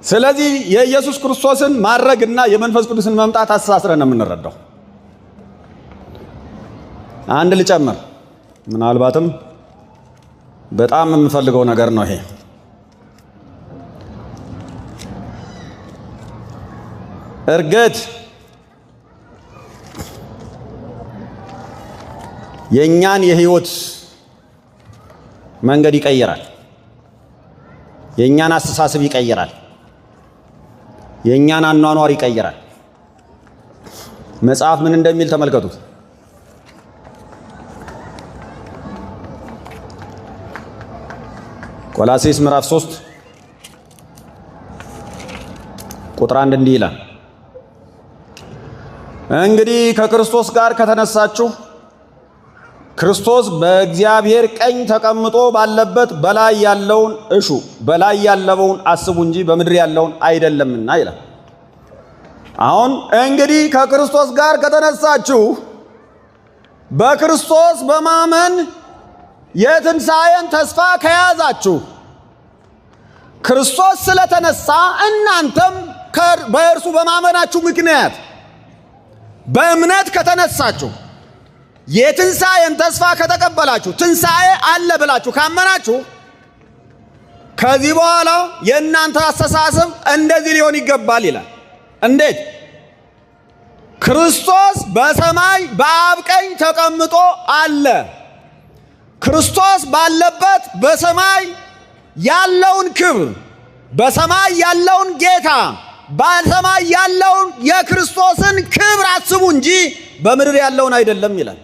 ስለዚህ የኢየሱስ ክርስቶስን ማድረግና የመንፈስ ቅዱስን መምጣት አስተሳስረን ነው የምንረዳው። አንድ ልጨምር፣ ምናልባትም በጣም የምፈልገው ነገር ነው ይሄ። እርገት የእኛን የህይወት መንገድ ይቀይራል። የእኛን አስተሳሰብ ይቀይራል። የእኛን አኗኗር ይቀይራል። መጽሐፍ ምን እንደሚል ተመልከቱት። ቆላሴስ ምዕራፍ 3 ቁጥር 1 እንዲህ ይላል፣ እንግዲህ ከክርስቶስ ጋር ከተነሳችሁ ክርስቶስ በእግዚአብሔር ቀኝ ተቀምጦ ባለበት በላይ ያለውን እሹ፣ በላይ ያለውን አስቡ እንጂ በምድር ያለውን አይደለምና ይላል። አሁን እንግዲህ ከክርስቶስ ጋር ከተነሳችሁ በክርስቶስ በማመን የትንሣኤን ተስፋ ከያዛችሁ ክርስቶስ ስለተነሳ እናንተም በእርሱ በማመናችሁ ምክንያት በእምነት ከተነሳችሁ የትንሣኤን ተስፋ ከተቀበላችሁ ትንሣኤ አለ ብላችሁ ካመናችሁ ከዚህ በኋላ የእናንተ አስተሳሰብ እንደዚህ ሊሆን ይገባል ይላል። እንዴት? ክርስቶስ በሰማይ በአብ ቀኝ ተቀምጦ አለ። ክርስቶስ ባለበት በሰማይ ያለውን ክብር፣ በሰማይ ያለውን ጌታ፣ በሰማይ ያለውን የክርስቶስን ክብር አስቡ እንጂ በምድር ያለውን አይደለም ይላል።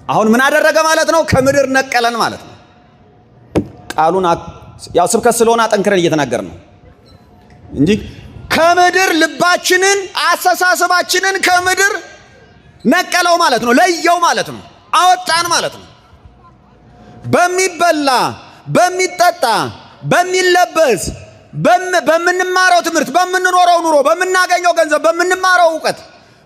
አሁን ምን አደረገ ማለት ነው? ከምድር ነቀለን ማለት ነው። ቃሉን ያው ስብከት ስለሆነ አጠንክረን እየተናገርን ነው እንጂ ከምድር ልባችንን አስተሳሰባችንን ከምድር ነቀለው ማለት ነው። ለየው ማለት ነው። አወጣን ማለት ነው። በሚበላ በሚጠጣ በሚለበስ በምንማረው ትምህርት፣ በምንኖረው ኑሮ፣ በምናገኘው ገንዘብ፣ በምንማረው እውቀት፣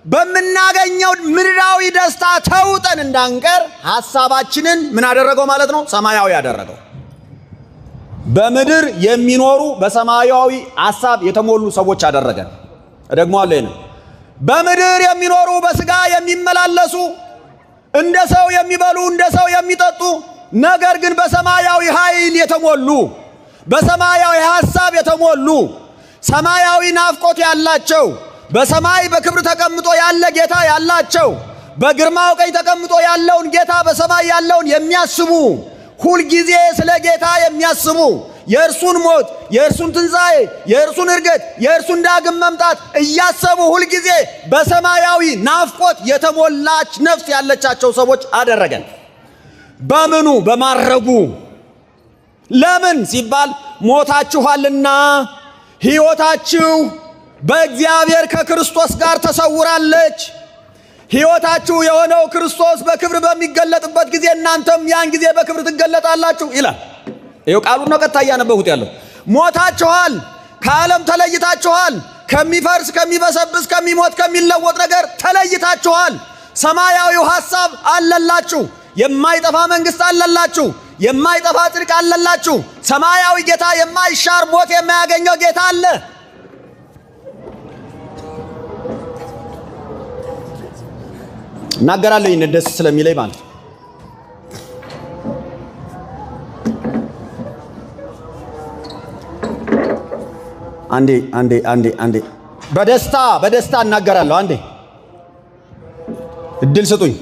በምናገኘው ምድራዊ ደስታ ተውጠን እንዳንቀር ሐሳባችንን ምን አደረገው ማለት ነው? ሰማያዊ አደረገው። በምድር የሚኖሩ በሰማያዊ ሐሳብ የተሞሉ ሰዎች አደረገን። እደግመዋለሁ ይሄንን። በምድር የሚኖሩ በስጋ የሚመላለሱ እንደ ሰው የሚበሉ እንደ ሰው የሚጠጡ ነገር ግን በሰማያዊ ኃይል የተሞሉ በሰማያዊ ሐሳብ የተሞሉ ሰማያዊ ናፍቆት ያላቸው በሰማይ በክብር ተቀምጦ ያለ ጌታ ያላቸው በግርማው ቀኝ ተቀምጦ ያለውን ጌታ በሰማይ ያለውን የሚያስቡ ሁልጊዜ ስለ ጌታ የሚያስቡ የእርሱን ሞት፣ የእርሱን ትንሣኤ፣ የእርሱን እርገት፣ የእርሱን ዳግም መምጣት እያሰቡ ሁልጊዜ በሰማያዊ ናፍቆት የተሞላች ነፍስ ያለቻቸው ሰዎች አደረገን። በምኑ? በማረጉ። ለምን ሲባል ሞታችኋልና ሕይወታችሁ በእግዚአብሔር ከክርስቶስ ጋር ተሰውራለች። ሕይወታችሁ የሆነው ክርስቶስ በክብር በሚገለጥበት ጊዜ እናንተም ያን ጊዜ በክብር ትገለጣላችሁ ይላል። ይኸው ቃሉን ነው ቀጥታ እያነበብኩት ያለው። ሞታችኋል፣ ከዓለም ተለይታችኋል፣ ከሚፈርስ ከሚበሰብስ ከሚሞት ከሚለወጥ ነገር ተለይታችኋል። ሰማያዊው ሐሳብ አለላችሁ። የማይጠፋ መንግሥት አለላችሁ። የማይጠፋ ጽድቅ አለላችሁ። ሰማያዊ ጌታ፣ የማይሻር ሞት የማያገኘው ጌታ አለ። እናገራለሁ ይህን ደስ ስለሚለኝ ማለት ነው። አንዴ አንዴ አንዴ አንዴ በደስታ በደስታ እናገራለሁ። አንዴ እድል ስጡኝ።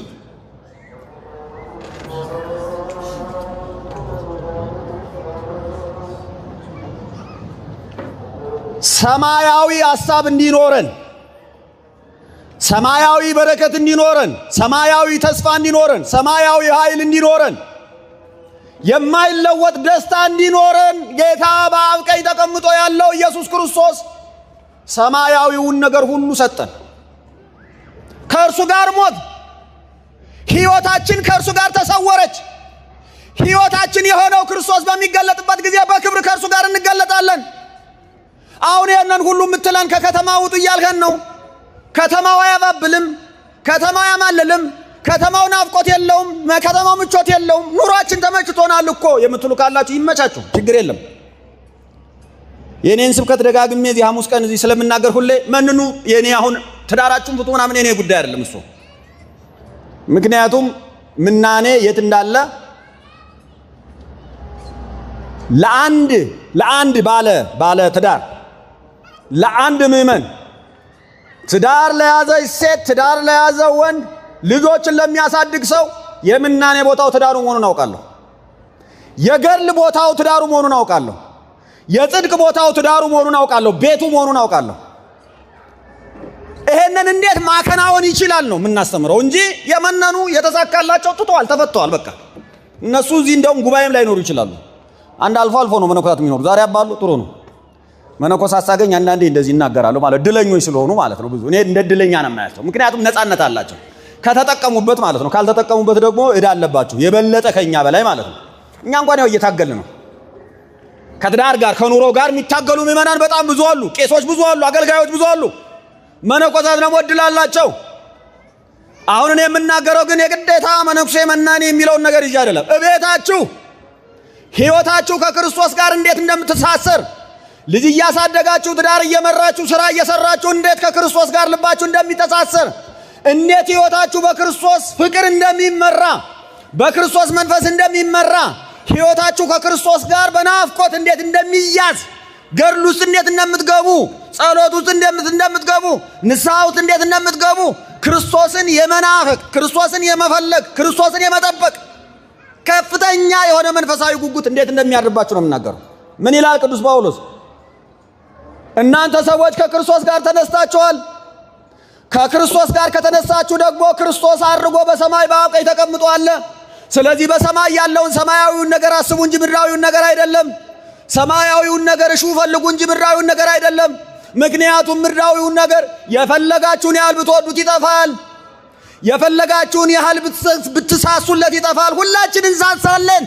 ሰማያዊ ሐሳብ እንዲኖረን፣ ሰማያዊ በረከት እንዲኖረን፣ ሰማያዊ ተስፋ እንዲኖረን፣ ሰማያዊ ኃይል እንዲኖረን፣ የማይለወጥ ደስታ እንዲኖረን ጌታ በአብ ቀኝ ተቀምጦ ያለው ኢየሱስ ክርስቶስ ሰማያዊውን ነገር ሁሉ ሰጠን። ከእርሱ ጋር ሞት፣ ሕይወታችን ከእርሱ ጋር ተሰወረች። ሕይወታችን የሆነው ክርስቶስ በሚገለጥበት ጊዜ በክብር ከእርሱ ጋር እንገለጣለን። አሁን ይህንን ሁሉ የምትለን ከከተማ ውጡ እያልከን ነው። ከተማው አያባብልም፣ ከተማው አያማልልም፣ ከተማው ናፍቆት የለውም፣ ከተማው ምቾት የለውም። ኑሯችን ተመችቶናል እኮ የምትሉ ካላችሁ ይመቻችሁ፣ ችግር የለም። የኔን ስብከት ደጋግሜ እዚህ ሐሙስ ቀን እዚህ ስለምናገር ሁሌ መንኑ የኔ አሁን ትዳራችሁን ፍቱ ምናምን የኔ ጉዳይ አይደለም እሱ። ምክንያቱም ምናኔ የት እንዳለ ለአንድ ባለ ትዳር ለአንድ ምዕመን ትዳር ለያዘች ሴት ትዳር ለያዘ ወንድ ልጆችን ለሚያሳድግ ሰው የምናኔ ቦታው ትዳሩ መሆኑን አውቃለሁ። የገድል ቦታው ትዳሩ መሆኑን አውቃለሁ። የጽድቅ ቦታው ትዳሩ መሆኑን አውቃለሁ። ቤቱ መሆኑን አውቃለሁ። ይሄንን እንዴት ማከናወን ይችላል ነው የምናስተምረው እንጂ የመነኑ የተሳካላቸው ትተዋል፣ ተፈተዋል። በቃ እነሱ እዚህ እንደውም ጉባኤም ላይኖሩ ይችላሉ። አንድ አልፎ አልፎ ነው መነኮሳት የሚኖሩ። ዛሬ አባሉ ጥሩ ነው። መነኮሳት ሳገኝ አንዳንዴ እንደዚህ ይናገራሉ ማለት ድለኞች ስለሆኑ ማለት ነው። ብዙ እኔ እንደ ድለኛ ነው የማያቸው፣ ምክንያቱም ነፃነት አላቸው። ከተጠቀሙበት ማለት ነው። ካልተጠቀሙበት ደግሞ ዕዳ አለባችሁ የበለጠ ከኛ በላይ ማለት ነው። እኛ እንኳን ያው እየታገልን ነው። ከትዳር ጋር ከኑሮ ጋር የሚታገሉ ምዕመናን በጣም ብዙ አሉ። ቄሶች ብዙ አሉ። አገልጋዮች ብዙ አሉ። መነኮሳት ደግሞ እድል አላቸው። አሁን እኔ የምናገረው ግን የግዴታ መነኩሴ መናኔ የሚለውን ነገር ይዤ አይደለም። እቤታችሁ ሕይወታችሁ ከክርስቶስ ጋር እንዴት እንደምትሳሰር፣ ልጅ እያሳደጋችሁ፣ ትዳር እየመራችሁ፣ ስራ እየሰራችሁ እንዴት ከክርስቶስ ጋር ልባችሁ እንደሚተሳሰር፣ እንዴት ሕይወታችሁ በክርስቶስ ፍቅር እንደሚመራ፣ በክርስቶስ መንፈስ እንደሚመራ፣ ሕይወታችሁ ከክርስቶስ ጋር በናፍቆት እንዴት እንደሚያዝ፣ ገድል ውስጥ እንዴት እንደምትገቡ፣ ጸሎት ውስጥ እንደምትገቡ፣ ንስሐ ውስጥ እንዴት እንደምትገቡ፣ ክርስቶስን የመናፈቅ፣ ክርስቶስን የመፈለግ፣ ክርስቶስን የመጠበቅ ከፍተኛ የሆነ መንፈሳዊ ጉጉት እንዴት እንደሚያድርባችሁ ነው የምናገረው። ምን ይላል ቅዱስ ጳውሎስ? እናንተ ሰዎች ከክርስቶስ ጋር ተነስታችኋል። ከክርስቶስ ጋር ከተነሳችሁ ደግሞ ክርስቶስ አድርጎ በሰማይ በአብ ቀኝ ተቀምጦ አለ። ስለዚህ በሰማይ ያለውን ሰማያዊውን ነገር አስቡ እንጂ ምድራዊውን ነገር አይደለም። ሰማያዊውን ነገር እሹ ፈልጉ እንጂ ምድራዊውን ነገር አይደለም። ምክንያቱም ምድራዊውን ነገር የፈለጋችሁን ያህል ብትወዱት ይጠፋል። የፈለጋችሁን ያህል ብትሳሱለት ይጠፋል። ሁላችን እንሳሳለን፣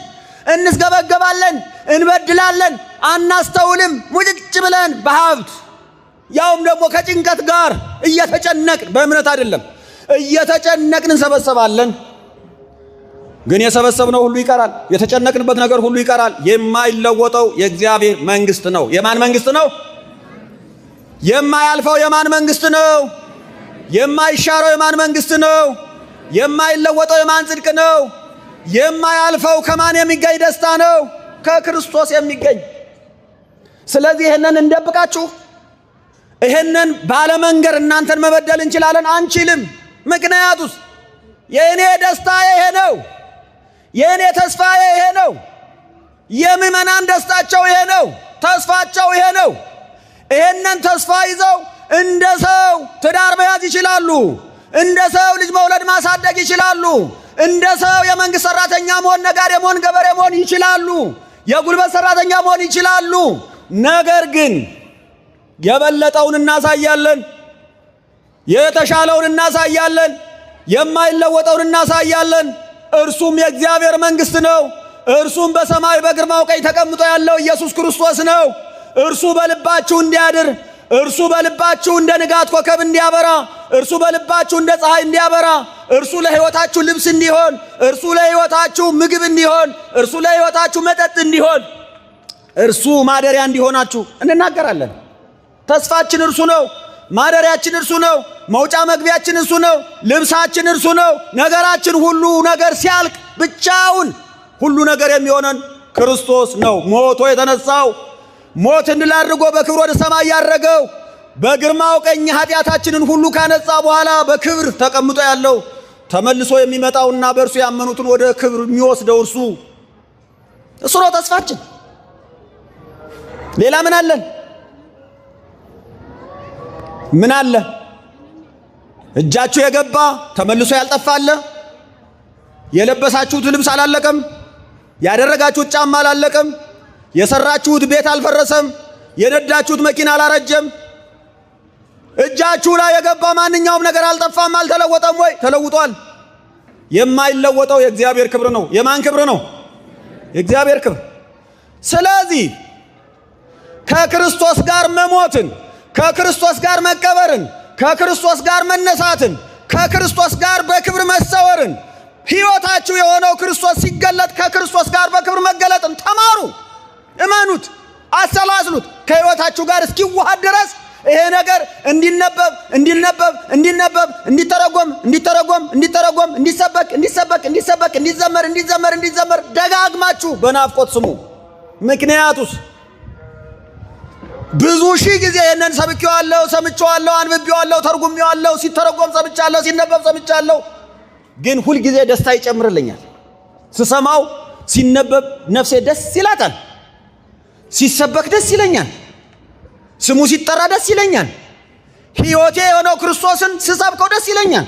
እንስገበገባለን፣ እንበድላለን፣ አናስተውልም። ሙጭጭ ብለን በሀብት ያውም ደግሞ ከጭንቀት ጋር እየተጨነቅን፣ በእምነት አይደለም፣ እየተጨነቅን እንሰበሰባለን። ግን የሰበሰብነው ሁሉ ይቀራል። የተጨነቅንበት ነገር ሁሉ ይቀራል። የማይለወጠው የእግዚአብሔር መንግስት ነው። የማን መንግስት ነው? የማያልፈው የማን መንግስት ነው? የማይሻረው የማን መንግስት ነው? የማይለወጠው የማን ጽድቅ ነው? የማያልፈው ከማን የሚገኝ ደስታ ነው? ከክርስቶስ የሚገኝ። ስለዚህ ይህንን እንደብቃችሁ ይህንን ባለመንገር እናንተን መበደል እንችላለን? አንችልም። ምክንያቱስ የእኔ ደስታ ይሄ ነው። የእኔ ተስፋ ይሄ ነው። የምዕመናን ደስታቸው ይሄ ነው። ተስፋቸው ይሄ ነው። ይሄንን ተስፋ ይዘው እንደ ሰው ትዳር መያዝ ይችላሉ። እንደ ሰው ልጅ መውለድ ማሳደግ ይችላሉ። እንደ ሰው የመንግስት ሰራተኛ መሆን፣ ነጋዴ መሆን፣ ገበሬ መሆን ይችላሉ። የጉልበት ሰራተኛ መሆን ይችላሉ። ነገር ግን የበለጠውን እናሳያለን። የተሻለውን እናሳያለን። የማይለወጠውን እናሳያለን። እርሱም የእግዚአብሔር መንግስት ነው። እርሱም በሰማይ በግርማው ቀኝ ተቀምጦ ያለው ኢየሱስ ክርስቶስ ነው። እርሱ በልባችሁ እንዲያድር፣ እርሱ በልባችሁ እንደ ንጋት ኮከብ እንዲያበራ፣ እርሱ በልባችሁ እንደ ፀሐይ እንዲያበራ፣ እርሱ ለሕይወታችሁ ልብስ እንዲሆን፣ እርሱ ለሕይወታችሁ ምግብ እንዲሆን፣ እርሱ ለሕይወታችሁ መጠጥ እንዲሆን፣ እርሱ ማደሪያ እንዲሆናችሁ እንናገራለን። ተስፋችን እርሱ ነው። ማደሪያችን እርሱ ነው። መውጫ መግቢያችን እርሱ ነው። ልብሳችን እርሱ ነው። ነገራችን ሁሉ ነገር ሲያልቅ ብቻውን ሁሉ ነገር የሚሆነን ክርስቶስ ነው። ሞቶ የተነሳው፣ ሞትን ድል አድርጎ በክብር ወደ ሰማይ ያረገው፣ በግርማው ቀኝ ኃጢአታችንን ሁሉ ካነጻ በኋላ በክብር ተቀምጦ ያለው፣ ተመልሶ የሚመጣውና በእርሱ ያመኑትን ወደ ክብር የሚወስደው እርሱ ነው ተስፋችን። ሌላ ምን አለን? ምን አለ? እጃችሁ የገባ ተመልሶ ያልጠፋ አለ? የለበሳችሁት ልብስ አላለቀም? ያደረጋችሁት ጫማ አላለቀም? የሰራችሁት ቤት አልፈረሰም? የነዳችሁት መኪና አላረጀም? እጃችሁ ላይ የገባ ማንኛውም ነገር አልጠፋም፣ አልተለወጠም ወይ? ተለውጧል። የማይለወጠው የእግዚአብሔር ክብር ነው። የማን ክብር ነው? የእግዚአብሔር ክብር። ስለዚህ ከክርስቶስ ጋር መሞትን፣ ከክርስቶስ ጋር መቀበርን፣ ከክርስቶስ ጋር መነሳትን፣ ከክርስቶስ ጋር በክብር መሰወርን፣ ሕይወታችሁ የሆነው ክርስቶስ ሲገለጥ ከክርስቶስ ጋር በክብር መገለጥን ተማሩ፣ እመኑት፣ አሰላስሉት። ከሕይወታችሁ ጋር እስኪዋሃድ ድረስ ይሄ ነገር እንዲነበብ እንዲነበብ እንዲነበብ፣ እንዲተረጎም እንዲተረጎም እንዲተረጎም፣ እንዲሰበክ እንዲሰበክ እንዲሰበክ፣ እንዲዘመር እንዲዘመር እንዲዘመር ደጋግማችሁ በናፍቆት ስሙ። ምክንያቱስ ብዙ ሺህ ጊዜ ይህንን ሰብኬዋለሁ፣ ሰምቼዋለሁ፣ አንብቤዋለሁ፣ ተርጉሜዋለሁ፣ ሲተረጎም ሰምቻለሁ፣ ሲነበብ ሰምቻለሁ። ግን ሁልጊዜ ደስታ ይጨምርልኛል። ስሰማው ሲነበብ ነፍሴ ደስ ይላታል። ሲሰበክ ደስ ይለኛል። ስሙ ሲጠራ ደስ ይለኛል። ሕይወቴ የሆነው ክርስቶስን ስሰብከው ደስ ይለኛል።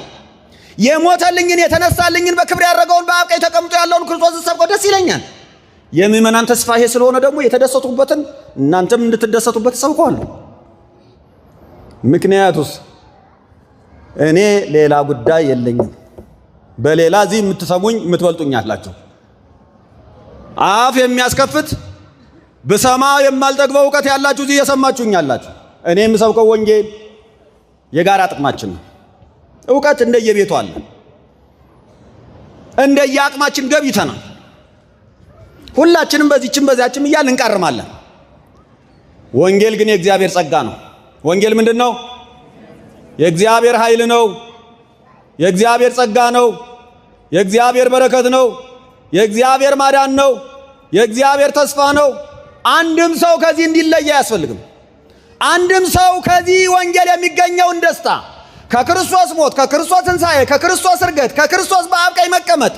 የሞተልኝን፣ የተነሳልኝን፣ በክብር ያደረገውን፣ በአብ ቀኝ ተቀምጦ ያለውን ክርስቶስን ስሰብከው ደስ ይለኛል። የምዕመናን ተስፋ ይሄ ስለሆነ ደግሞ የተደሰቱበትን እናንተም እንድትደሰቱበት እሰብከዋለሁ። ምክንያቱስ እኔ ሌላ ጉዳይ የለኝም። በሌላ እዚህ የምትሰሙኝ የምትበልጡኝ አላችሁ። አፍ የሚያስከፍት ብሰማ የማልጠግበው እውቀት ያላችሁ እዚህ እየሰማችሁኝ አላችሁ። እኔ የምሰብከው ወንጌል የጋራ ጥቅማችን ነው። እውቀት እንደየቤቱ አለ፣ እንደየአቅማችን ገብይተናል። ሁላችንም በዚህችም በዚያችም እያልን እንቃርማለን። ወንጌል ግን የእግዚአብሔር ጸጋ ነው። ወንጌል ምንድን ነው? የእግዚአብሔር ኃይል ነው። የእግዚአብሔር ጸጋ ነው። የእግዚአብሔር በረከት ነው። የእግዚአብሔር ማዳን ነው። የእግዚአብሔር ተስፋ ነው። አንድም ሰው ከዚህ እንዲለይ አያስፈልግም። አንድም ሰው ከዚህ ወንጌል የሚገኘውን ደስታ ከክርስቶስ ሞት፣ ከክርስቶስ ትንሣኤ፣ ከክርስቶስ ዕርገት፣ ከክርስቶስ በአብ ቀኝ መቀመጥ፣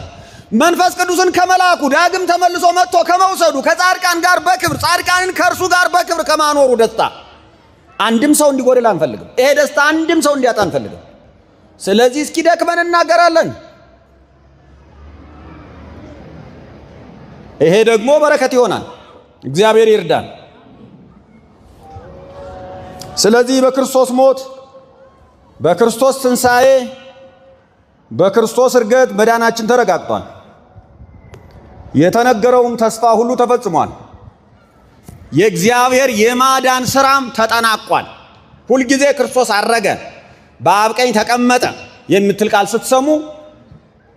መንፈስ ቅዱስን ከመላኩ ዳግም ተመልሶ መጥቶ ከመውሰዱ ከጻድቃን ጋር በክብር ጻድቃንን ከእርሱ ጋር በክብር ከማኖሩ ደስታ አንድም ሰው እንዲጎድል አንፈልግም። ይሄ ደስታ አንድም ሰው እንዲያጣ አንፈልግም። ስለዚህ እስኪ ደክመን እናገራለን። ይሄ ደግሞ በረከት ይሆናል። እግዚአብሔር ይርዳን። ስለዚህ በክርስቶስ ሞት፣ በክርስቶስ ትንሣኤ፣ በክርስቶስ ዕርገት መዳናችን ተረጋግጧል። የተነገረውም ተስፋ ሁሉ ተፈጽሟል። የእግዚአብሔር የማዳን ሥራም ተጠናቋል። ሁልጊዜ ክርስቶስ አረገ፣ በአብ ቀኝ ተቀመጠ የምትል ቃል ስትሰሙ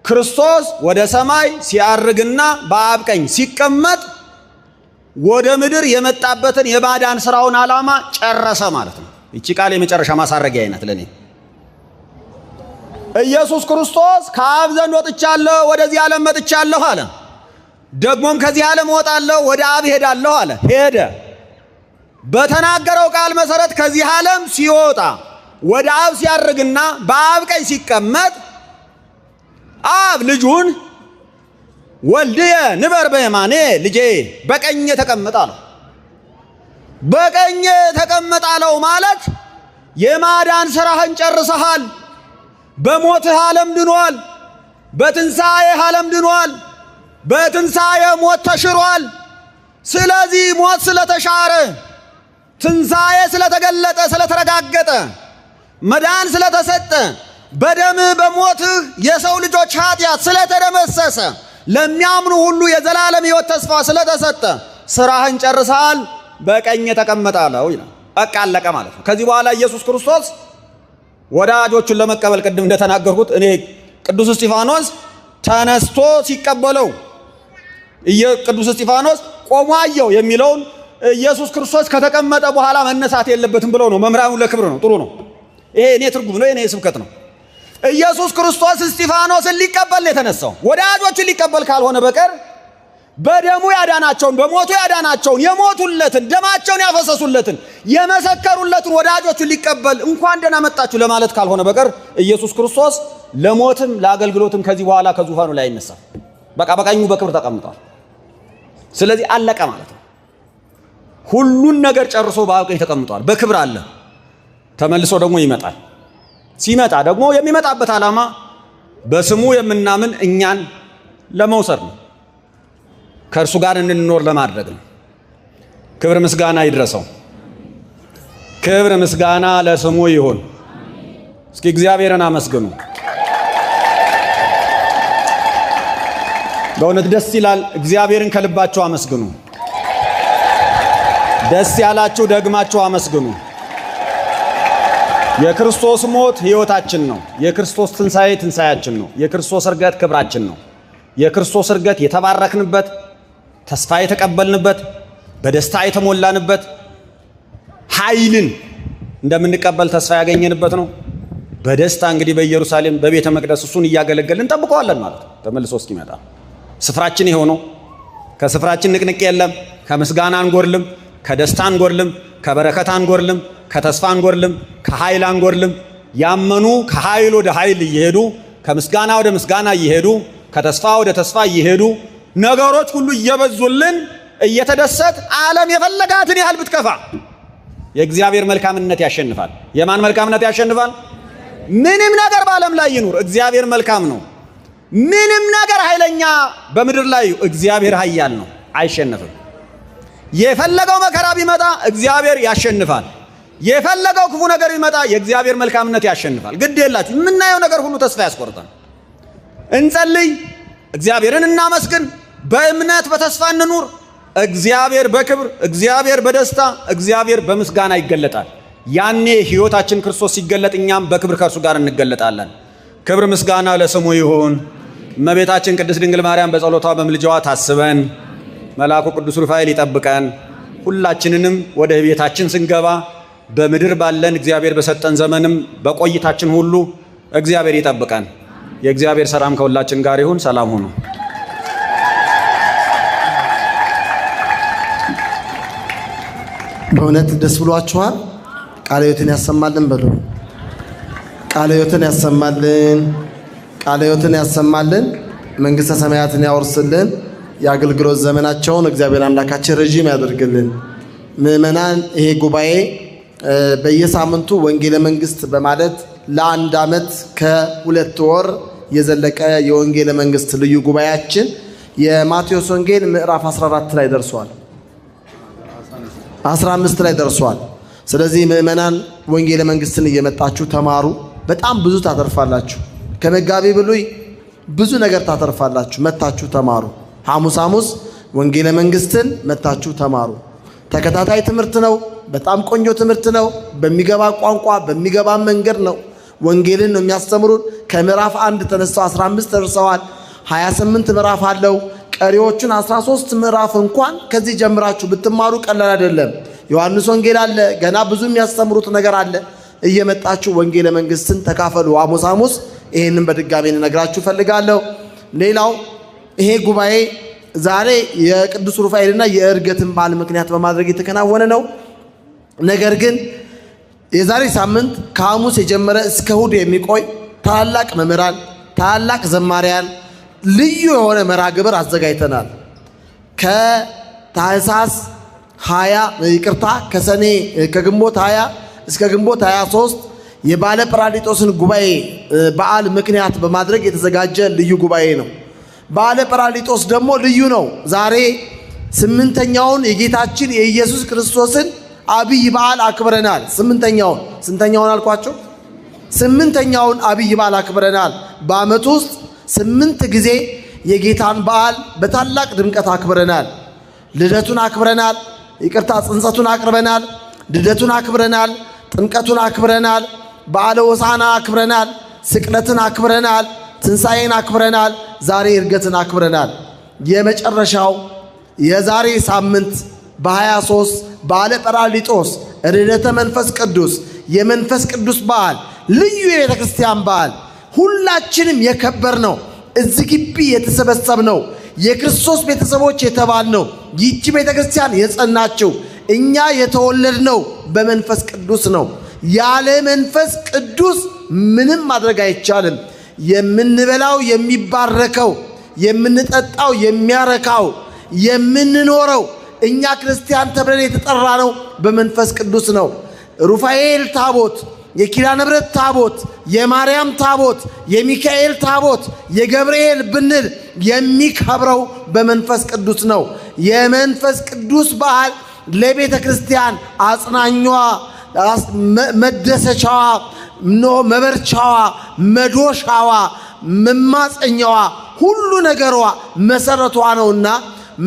ክርስቶስ ወደ ሰማይ ሲያርግና በአብ ቀኝ ሲቀመጥ ወደ ምድር የመጣበትን የማዳን ስራውን ዓላማ ጨረሰ ማለት ነው። ይቺ ቃል የመጨረሻ ማሳረጊያ አይነት ለኔ። ኢየሱስ ክርስቶስ ከአብ ዘንድ ወጥቻለሁ ወደዚህ ዓለም መጥቻለሁ አለ። ደግሞም ከዚህ ዓለም እወጣለሁ ወደ አብ ሄዳለሁ አለ። ሄደ። በተናገረው ቃል መሰረት ከዚህ ዓለም ሲወጣ ወደ አብ ሲያርግና በአብ ቀኝ ሲቀመጥ አብ ልጁን ወልድየ ንበር በየማኔ ልጄ በቀኜ ተቀመጥ አለው። በቀኜ ተቀመጥ አለው ማለት የማዳን ስራህን ጨርሰሃል። በሞትህ ዓለም ድኗል። በትንሣኤህ ዓለም ድኗል። በትንሣኤ ሞት ተሽሯል። ስለዚህ ሞት ስለተሻረ፣ ትንሣኤ ስለተገለጠ፣ ስለተረጋገጠ፣ መዳን ስለተሰጠ፣ በደም በሞትህ የሰው ልጆች ኃጢአት ስለተደመሰሰ፣ ለሚያምኑ ሁሉ የዘላለም ሕይወት ተስፋ ስለተሰጠ ስራህን ጨርሰሃል፣ በቀኝ ተቀመጣለው ይላል። በቃ አለቀ ማለት ነው። ከዚህ በኋላ ኢየሱስ ክርስቶስ ወዳጆቹን ለመቀበል ቅድም እንደተናገርኩት እኔ ቅዱስ እስጢፋኖስ ተነስቶ ሲቀበለው ቅዱስ እስጢፋኖስ ቆሞ አየው የሚለውን ኢየሱስ ክርስቶስ ከተቀመጠ በኋላ መነሳት የለበትም ብለው ነው መምህራኑ። ለክብር ነው፣ ጥሩ ነው። ይሄ እኔ ትርጉም ነው፣ እኔ ስብከት ነው። ኢየሱስ ክርስቶስ እስጢፋኖስን ሊቀበል ነው የተነሳው። ወዳጆቹን ሊቀበል ካልሆነ በቀር በደሙ ያዳናቸውን፣ በሞቱ ያዳናቸውን፣ የሞቱለትን፣ ደማቸውን ያፈሰሱለትን፣ የመሰከሩለትን ወዳጆቹን ሊቀበል እንኳን ደህና መጣችሁ ለማለት ካልሆነ በቀር ኢየሱስ ክርስቶስ ለሞትም ለአገልግሎትም ከዚህ በኋላ ከዙፋኑ ላይ አይነሳም። በቃ በቀኙ በክብር ተቀምጧል። ስለዚህ አለቀ ማለት ነው። ሁሉን ነገር ጨርሶ በአብ ቀኝ ተቀምጧል፣ በክብር አለ። ተመልሶ ደግሞ ይመጣል። ሲመጣ ደግሞ የሚመጣበት ዓላማ በስሙ የምናምን እኛን ለመውሰድ ነው። ከእርሱ ጋር እንድንኖር ለማድረግ ነው። ክብር ምስጋና ይድረሰው። ክብር ምስጋና ለስሙ ይሁን። እስኪ እግዚአብሔርን አመስግኑ። በእውነት ደስ ይላል። እግዚአብሔርን ከልባችሁ አመስግኑ። ደስ ያላችሁ ደግማችሁ አመስግኑ። የክርስቶስ ሞት ሕይወታችን ነው። የክርስቶስ ትንሣኤ ትንሣኤያችን ነው። የክርስቶስ ዕርገት ክብራችን ነው። የክርስቶስ ዕርገት የተባረክንበት፣ ተስፋ የተቀበልንበት፣ በደስታ የተሞላንበት፣ ኃይልን እንደምንቀበል ተስፋ ያገኘንበት ነው። በደስታ እንግዲህ በኢየሩሳሌም በቤተ መቅደስ እሱን እያገለገልን እንጠብቀዋለን ማለት ነው። ተመልሶ እስኪመጣ ስፍራችን ይኸው ነው። ከስፍራችን ንቅንቅ የለም። ከምስጋና አንጎድልም፣ ከደስታ አንጎድልም፣ ከበረከት አንጎድልም፣ ከተስፋ አንጎድልም፣ ከኃይል አንጎድልም። ያመኑ ከኃይል ወደ ኃይል እየሄዱ፣ ከምስጋና ወደ ምስጋና እየሄዱ፣ ከተስፋ ወደ ተስፋ እየሄዱ፣ ነገሮች ሁሉ እየበዙልን እየተደሰት ዓለም የፈለጋትን ያህል ብትከፋ የእግዚአብሔር መልካምነት ያሸንፋል። የማን መልካምነት ያሸንፋል? ምንም ነገር በዓለም ላይ ይኑር እግዚአብሔር መልካም ነው። ምንም ነገር ኃይለኛ በምድር ላይ እግዚአብሔር ኃያል ነው፣ አይሸነፍም። የፈለገው መከራ ቢመጣ እግዚአብሔር ያሸንፋል። የፈለገው ክፉ ነገር ቢመጣ የእግዚአብሔር መልካምነት ያሸንፋል። ግድ የላችሁ የምናየው ነገር ሁሉ ተስፋ ያስቆርጣል። እንጸልይ፣ እግዚአብሔርን እናመስግን፣ በእምነት በተስፋ እንኑር። እግዚአብሔር በክብር፣ እግዚአብሔር በደስታ፣ እግዚአብሔር በምስጋና ይገለጣል። ያኔ ሕይወታችን ክርስቶስ ሲገለጥ እኛም በክብር ከእርሱ ጋር እንገለጣለን። ክብር ምስጋና ለስሙ ይሁን። እመቤታችን ቅድስት ድንግል ማርያም በጸሎቷ በምልጃዋ ታስበን፣ መልአኩ ቅዱስ ሩፋኤል ይጠብቀን። ሁላችንንም ወደ ቤታችን ስንገባ በምድር ባለን እግዚአብሔር በሰጠን ዘመንም በቆይታችን ሁሉ እግዚአብሔር ይጠብቀን። የእግዚአብሔር ሰላም ከሁላችን ጋር ይሁን። ሰላም ሁኑ። በእውነት ደስ ብሏችኋል? ቃለ ሕይወትን ያሰማልን በሉ። ቃለ ሕይወትን ያሰማልን። ቃለ ሕይወትን ያሰማልን። መንግሥተ ሰማያትን ያወርስልን። የአገልግሎት ዘመናቸውን እግዚአብሔር አምላካችን ረዥም ያደርግልን። ምዕመናን፣ ይሄ ጉባኤ በየሳምንቱ ወንጌለ መንግሥት በማለት ለ1 ዓመት ከ2 ወር የዘለቀ የወንጌለ መንግሥት ልዩ ጉባኤያችን የማቴዎስ ወንጌል ምዕራፍ 14 ላይ ደርሷል። 15 ላይ ደርሷል። ስለዚህ ምዕመናን ወንጌለ መንግሥትን እየመጣችሁ ተማሩ። በጣም ብዙ ታተርፋላችሁ። ከመጋቤ ብሉይ ብዙ ነገር ታተርፋላችሁ። መታችሁ ተማሩ። ሐሙስ ሐሙስ ወንጌለ መንግሥትን መታችሁ ተማሩ። ተከታታይ ትምህርት ነው። በጣም ቆንጆ ትምህርት ነው። በሚገባ ቋንቋ በሚገባ መንገድ ነው ወንጌልን ነው የሚያስተምሩን። ከምዕራፍ 1 ተነስተው 15 ደርሰዋል። 28 ምዕራፍ አለው። ቀሪዎቹን 13 ምዕራፍ እንኳን ከዚህ ጀምራችሁ ብትማሩ ቀላል አይደለም። ዮሐንስ ወንጌል አለ። ገና ብዙ የሚያስተምሩት ነገር አለ። እየመጣችሁ ወንጌለ መንግሥትን ተካፈሉ። ሐሙስ ሐሙስ ይሄንን በድጋሚ ልነግራችሁ ፈልጋለሁ። ሌላው ይሄ ጉባኤ ዛሬ የቅዱስ ሩፋኤልና የዕርገትን በዓል ምክንያት በማድረግ የተከናወነ ነው። ነገር ግን የዛሬ ሳምንት ከሐሙስ የጀመረ እስከ እሁድ የሚቆይ ታላላቅ መምህራን፣ ታላላቅ ዘማሪያን ልዩ የሆነ መርሃ ግብር አዘጋጅተናል። ከታህሳስ 20 ይቅርታ ከሰኔ ከግንቦት 20 እስከ ግንቦት 23 የባለ ጰራቅሊጦስን ጉባኤ በዓል ምክንያት በማድረግ የተዘጋጀ ልዩ ጉባኤ ነው። ባለ ጰራቅሊጦስ ደግሞ ልዩ ነው። ዛሬ 8ኛውን የጌታችን የኢየሱስ ክርስቶስን አብይ በዓል አክብረናል። 8ኛውን ስንተኛውን አልኳቸው? 8ኛውን አብይ በዓል አክብረናል። በዓመቱ ውስጥ 8 ጊዜ የጌታን በዓል በታላቅ ድምቀት አክብረናል። ልደቱን አክብረናል። ይቅርታ ጽንሰቱን አክብረናል። ልደቱን አክብረናል። ጥምቀቱን አክብረናል። በዓለ ሆሳዕና አክብረናል። ስቅለትን አክብረናል። ትንሣኤን አክብረናል። ዛሬ ዕርገትን አክብረናል። የመጨረሻው የዛሬ ሳምንት በ23 በዓለ ጰራቅሊጦስ ርደተ መንፈስ ቅዱስ የመንፈስ ቅዱስ በዓል ልዩ የቤተክርስቲያን በዓል ሁላችንም የከበርነው እዚህ ግቢ የተሰበሰብነው የክርስቶስ ቤተሰቦች የተባልነው ይህች ቤተክርስቲያን የጸናችው እኛ የተወለድነው በመንፈስ ቅዱስ ነው። ያለ መንፈስ ቅዱስ ምንም ማድረግ አይቻልም። የምንበላው የሚባረከው፣ የምንጠጣው የሚያረካው፣ የምንኖረው እኛ ክርስቲያን ተብለን የተጠራነው በመንፈስ ቅዱስ ነው። ሩፋኤል ታቦት፣ የኪዳነ ምሕረት ታቦት፣ የማርያም ታቦት፣ የሚካኤል ታቦት፣ የገብርኤል ብንል የሚከብረው በመንፈስ ቅዱስ ነው። የመንፈስ ቅዱስ በዓል ለቤተክርስቲያን አጽናኟ፣ መደሰቻዋ፣ መበርቻዋ፣ መዶሻዋ፣ መማፀኛዋ፣ ሁሉ ነገሯ መሰረቷ ነውና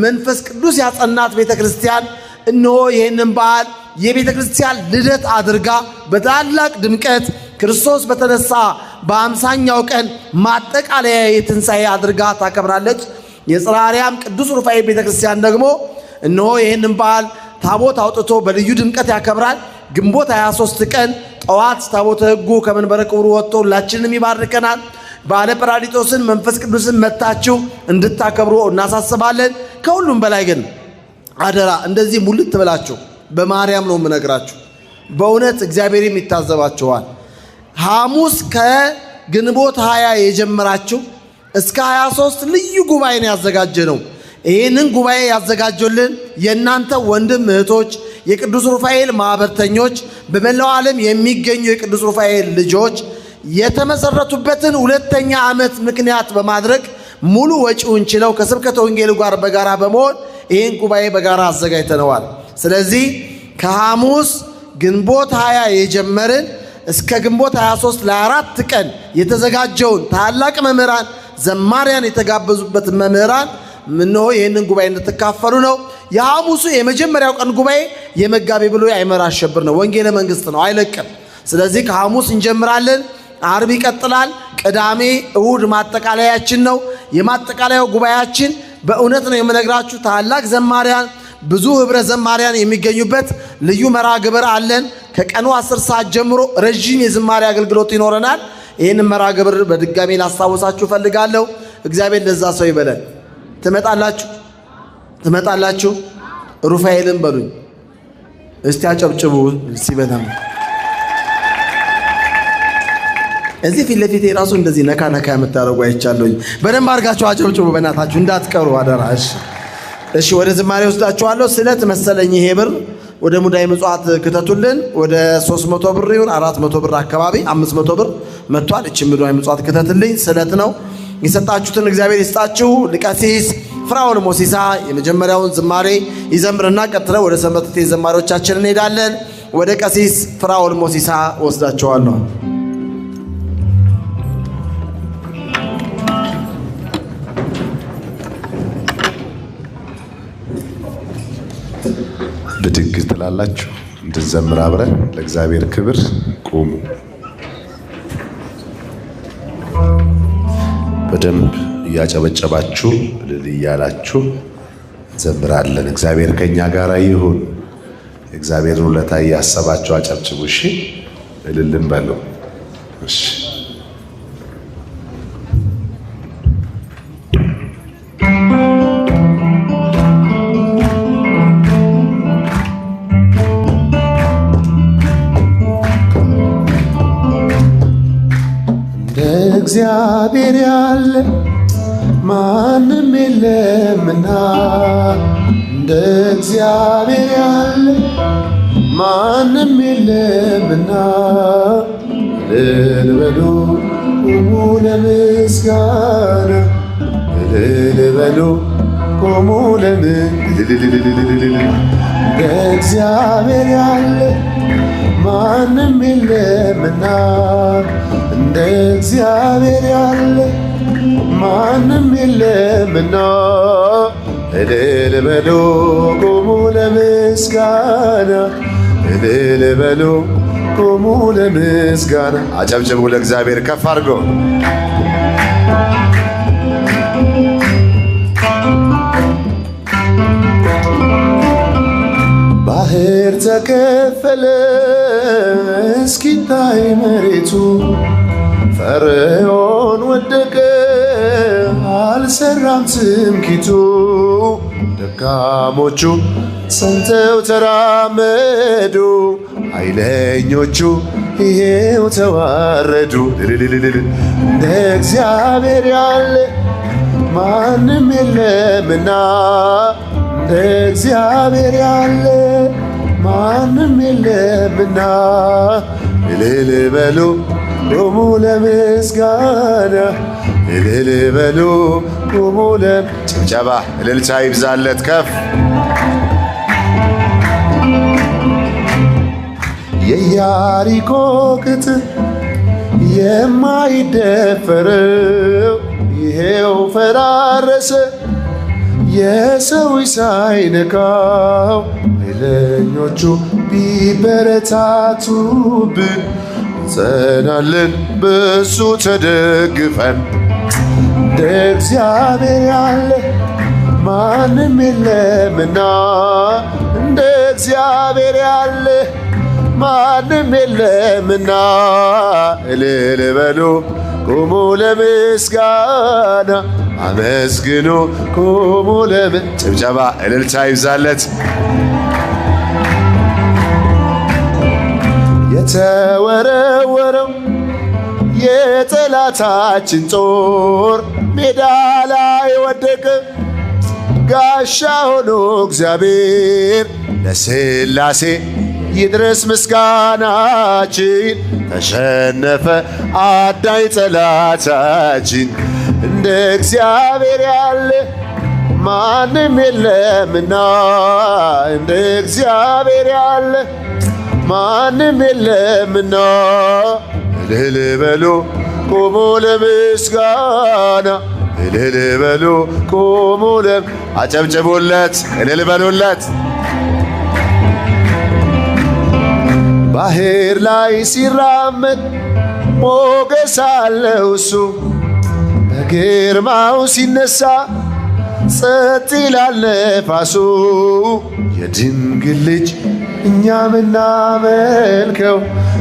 መንፈስ ቅዱስ ያጸናት ቤተክርስቲያን እነሆ ይህንን በዓል የቤተክርስቲያን ልደት አድርጋ በታላቅ ድምቀት ክርስቶስ በተነሳ በ50ኛው ቀን ማጠቃለያ የትንሣኤ አድርጋ ታከብራለች። የጽርሐ አርያም ቅዱስ ሩፋኤል ቤተክርስቲያን ደግሞ እነሆ ይህንን በዓል ታቦት አውጥቶ በልዩ ድምቀት ያከብራል። ግንቦት 23 ቀን ጠዋት ታቦተ ሕጉ ከመንበረ ክብሩ ወጥቶ ሁላችንንም ይባርከናል። በዓለ ጰራቅሊጦስን መንፈስ ቅዱስን መታችሁ እንድታከብሩ እናሳስባለን። ከሁሉም በላይ ግን አደራ እንደዚህ ሙልት ብላችሁ በማርያም ነው የምነግራችሁ። በእውነት እግዚአብሔርም ይታዘባችኋል። ሐሙስ ከግንቦት 20 የጀመራችሁ እስከ 23 ልዩ ጉባኤ ነው ያዘጋጀነው። ይህንን ጉባኤ ያዘጋጀልን የእናንተ ወንድም እህቶች፣ የቅዱስ ሩፋኤል ማህበርተኞች፣ በመላው ዓለም የሚገኙ የቅዱስ ሩፋኤል ልጆች የተመሰረቱበትን 2ኛ ዓመት ምክንያት በማድረግ ሙሉ ወጪውን ችለው ከስብከተ ወንጌሉ ጋር በጋራ በመሆን ይህን ጉባኤ በጋራ አዘጋጅተነዋል። ስለዚህ ከሐሙስ ግንቦት 20 የጀመርን እስከ ግንቦት 23 ለ4 ቀን የተዘጋጀውን ታላቅ መምህራን፣ ዘማሪያን የተጋበዙበት መምህራን እነሆ ይህንን ጉባኤ እንድትካፈሉ ነው። የሐሙሱ የመጀመሪያው ቀን ጉባኤ የመጋቤ ብሉይ አይመር አሸብር ነው። ወንጌለ መንግስት ነው፣ አይለቅም። ስለዚህ ከሐሙስ እንጀምራለን። አርብ ይቀጥላል። ቅዳሜ፣ እሁድ ማጠቃለያችን ነው። የማጠቃለያው ጉባኤያችን በእውነት ነው የምነግራችሁ ታላቅ ዘማሪያን ብዙ ህብረ ዘማሪያን የሚገኙበት ልዩ መርሃ ግብር አለን። ከቀኑ 10 ሰዓት ጀምሮ ረዥም የዝማሬ አገልግሎት ይኖረናል። ይህንን መርሃ ግብር በድጋሚ ላስታውሳችሁ እፈልጋለሁ። እግዚአብሔር ለዛ ሰው ይበለን። ትመጣላችሁ ትመጣላችሁ። ሩፋኤልን በሉኝ እስቲ አጨብጭቡ። ሲበታም እዚህ ፊት ለፊቴ ራሱ እንደዚህ ነካ ነካ የምታደርጉ አይቻለሁኝ። በደንብ አድርጋችሁ አጨብጭቡ፣ በእናታችሁ እንዳትቀሩ አደራ። እሺ እሺ፣ ወደ ዝማሬ ወስዳችኋለሁ። ስለት መሰለኝ ይሄ ብር ወደ ሙዳይ ምጽዋት ክተቱልን። ወደ 300 ብር ይሁን 400 ብር አካባቢ 500 ብር መጥቷል። እቺ ሙዳይ ምጽዋት ክተትልኝ፣ ስለት ነው። የሰጣችሁትን እግዚአብሔር ይስጣችሁ። ቀሲስ ፍራኦል ሞሲሳ የመጀመሪያውን ዝማሬ ይዘምርና ቀጥለው ወደ ሰንበት ዘማሪዎቻችን እንሄዳለን። ወደ ቀሲስ ፍራኦል ሞሲሳ ወስዳችኋለሁ። ብድግ ትላላችሁ እንድንዘምር አብረን ለእግዚአብሔር ክብር ቁሙ። በደንብ እያጨበጨባችሁ እልል እያላችሁ እንዘምራለን። እግዚአብሔር ከኛ ጋር ይሁን። እግዚአብሔርን ውለታ እያሰባችሁ አጨብጭቡ። እሺ፣ እልልም በሉ። እሺ እግዚአብሔር ያለ ማንም የለምና፣ እንደ እግዚአብሔር ያለ ማንም የለምና፣ እልል በሉ ቁሙ ለምስጋና፣ እልል በሉ ቁሙ ለምን። እንደ እግዚአብሔር ያለ ማንም የለምና፣ እንደ እግዚአብሔር ያለ ማንም የለምና፣ እልል በሉ ቁሙ ለምስጋና፣ እልል በሉ ቁሙ ለምስጋና። አጨብጭቡ ለእግዚአብሔር ከፍ አድርጎ። ባህር ተከፈለ እስኪታይ መሬቱ፣ ፈርዖን ወደቀ አልሰራም ትምኪቱ። ደካሞቹ ጸንተው ተራመዱ፣ ኃይለኞቹ ይሄው ተዋረዱ። እንደ እግዚአብሔር ያለ ማንም የለምና፣ እንደ እግዚአብሔር ያለ ማንም የለምና፣ እልል በሉ ቁሙ ለምስጋና፣ እልል በሉ ቁሙ ለም ጭብጨባ እልልታ ይብዛለት ከፍ። የኢያሪኮ ቅጥር የማይደፈረው ይሄው ፈራረሰ የሰው ሳይነካው። ኃይለኞቹ ቢበረታቱብን እንጸናለን በሱ ተደግፈን። እንደ እግዚአብሔር ያለ ማንም የለምና፣ እንደ እግዚአብሔር ያለ ማንም የለምና፣ እልል በሉ ቁሙ ለምስጋና፣ አመስግኑ ቁሙ ለም ጭብጨባ እልልታ ይብዛለት። የተወረወረው የጠላታችን ጦር ሜዳ ላይ ወደቀ፣ ጋሻ ሆኖ እግዚአብሔር። ለሥላሴ ይድረስ ምስጋናችን፣ ተሸነፈ አዳኝ ጠላታችን። እንደ እግዚአብሔር ያለ ማንም የለምና፣ እንደ እግዚአብሔር ያለ ማንም የለምና፣ እልል በሉ ቆሙ ለምስጋና፣ እልል በሉ ቆሙ ለ አጨብጭቡለት፣ እልል በሉለት። ባህር ላይ ሲራመድ ሞገስ አለው እሱ፣ በግርማው ሲነሳ ጸጥ ይላል ነፋሱ። የድንግል ልጅ እኛ ምናመልከው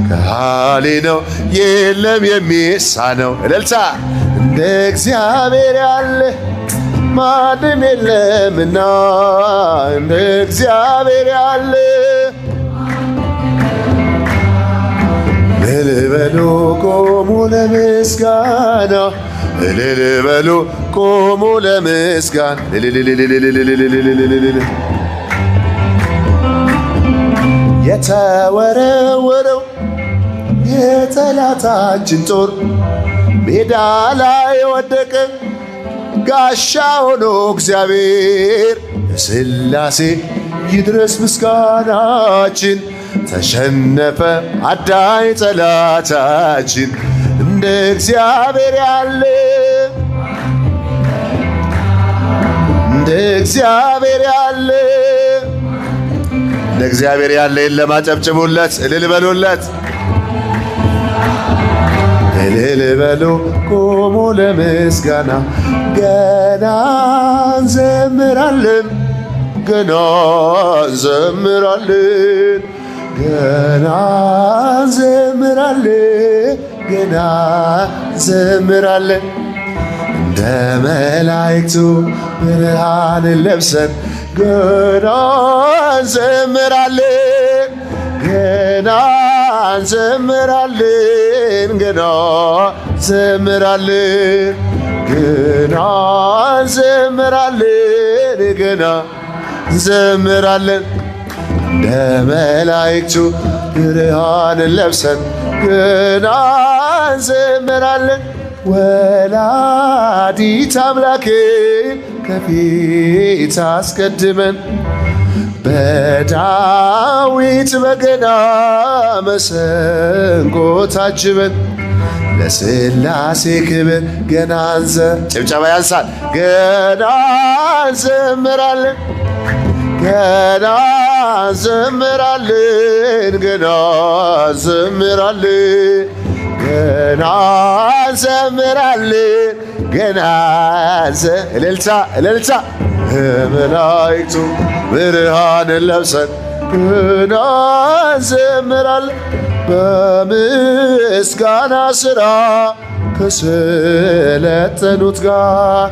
ከሃሊ ነው፣ የለም የሚሳነው። እልልታ! እንደ እግዚአብሔር ያለ ማንም የለምና፣ እንደ እግዚአብሔር ያለ። እልል በሉ ቆሙ ለምስጋና፣ እልል በሉ ቆሙ ለምስጋና። እልልልልልልልልልልልልል። የተወረወረው የጠላታችን ጦር ሜዳ ላይ ወደቀ፣ ጋሻ ሆኖ እግዚአብሔር። ለሥላሴ ይድረስ ምስጋናችን፣ ተሸነፈ አዳኝ ጠላታችን። እንደ እግዚአብሔር ያለ፣ እንደ እግዚአብሔር ያለ፣ እንደ እግዚአብሔር ያለ የለም። አጨብጭቡለት፣ እልል በሉለት። እልል በሉ ቆሙ ለምስጋና፣ ገና እንዘምራለን፣ ገና እንዘምራለን፣ ገና እንዘምራለን፣ ገና እንዘምራለን። እንደ መላእክቱ ብርሃንን ለብሰን ገና እንዘምራለን፣ ገና እንዘምራለን፣ ገና እንዘምራለን፣ ገና እንዘምራለን፣ ገና እንዘምራለን። እንደ መላእክቱ ብርሃንን ለብሰን ገና እንዘምራለን። ወላዲት አምላክ ከፊት አስቀድመን በዳዊት በገና መሰንቆ ታጅበን ለሥላሴ ክብር ገና እንዘ ጭብጨባ ያንሳል። ገና እንዘምራለን፣ ገና እንዘምራለን፣ ገና እንዘምራለን፣ ገና እንዘምራለን፣ ገና እልልታ እልልታ። መላእክቱ ብርሃንን ለብሰን ገና እንዘምራለን። በምስጋና ሥራ ከሰለጠኑት ጋር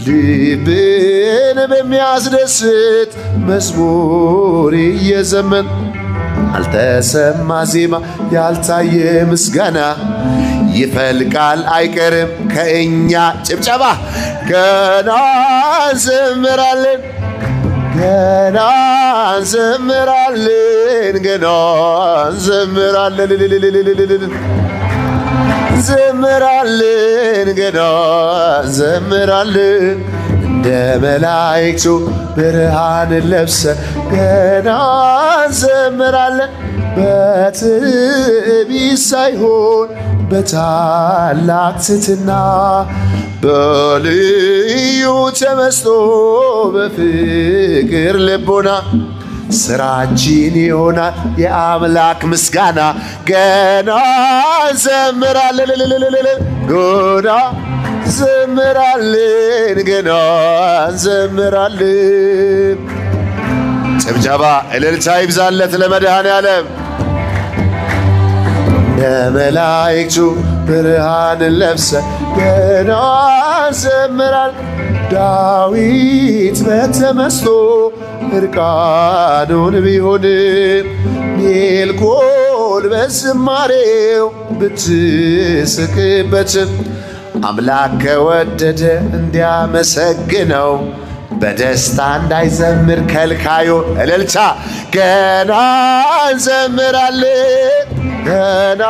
ልብን በሚያስደስት መዝሙር እየዘመን ያልተሰማ ዜማ ያልታየ ምስጋና ይፈልቃል አይቀርም ከእኛ። ጭብጨባ! ገና እንዘምራለን፣ ገና እንዘምራለን፣ ገና እንዘምራለን፣ እንዘምራለን፣ ገና እንዘምራለን። እንደ መላእክቱ ብርሃንን ለብሰን ገና እንዘምራለን። በትዕቢት ሳይሆን በታላቅ ትሕትና፣ በልዩ ተመስጦ በፍቅር ልቦና ስራችን ይሆናል የአምላክ ምስጋና። ገና እንዘምራለን፣ ገና እንዘምራለን፣ ገና እንዘምራለን። ጭብጨባ እልልታ ይብዛለት ለመድኃኔዓለም። እንደ መላእክቱ ብርሃንን ለብሰን ገና እንዘምራለን። ዳዊት በተመስጦ እርቃኑን ቢሆንም ሜልኮል በዝማሬው ብትስቅበትም አምላክ ከወደደ እንዲያመሰግነው በደስታ እንዳይዘምር ከልካዩ። እልልታ! ገና እንዘምራለን፣ ገና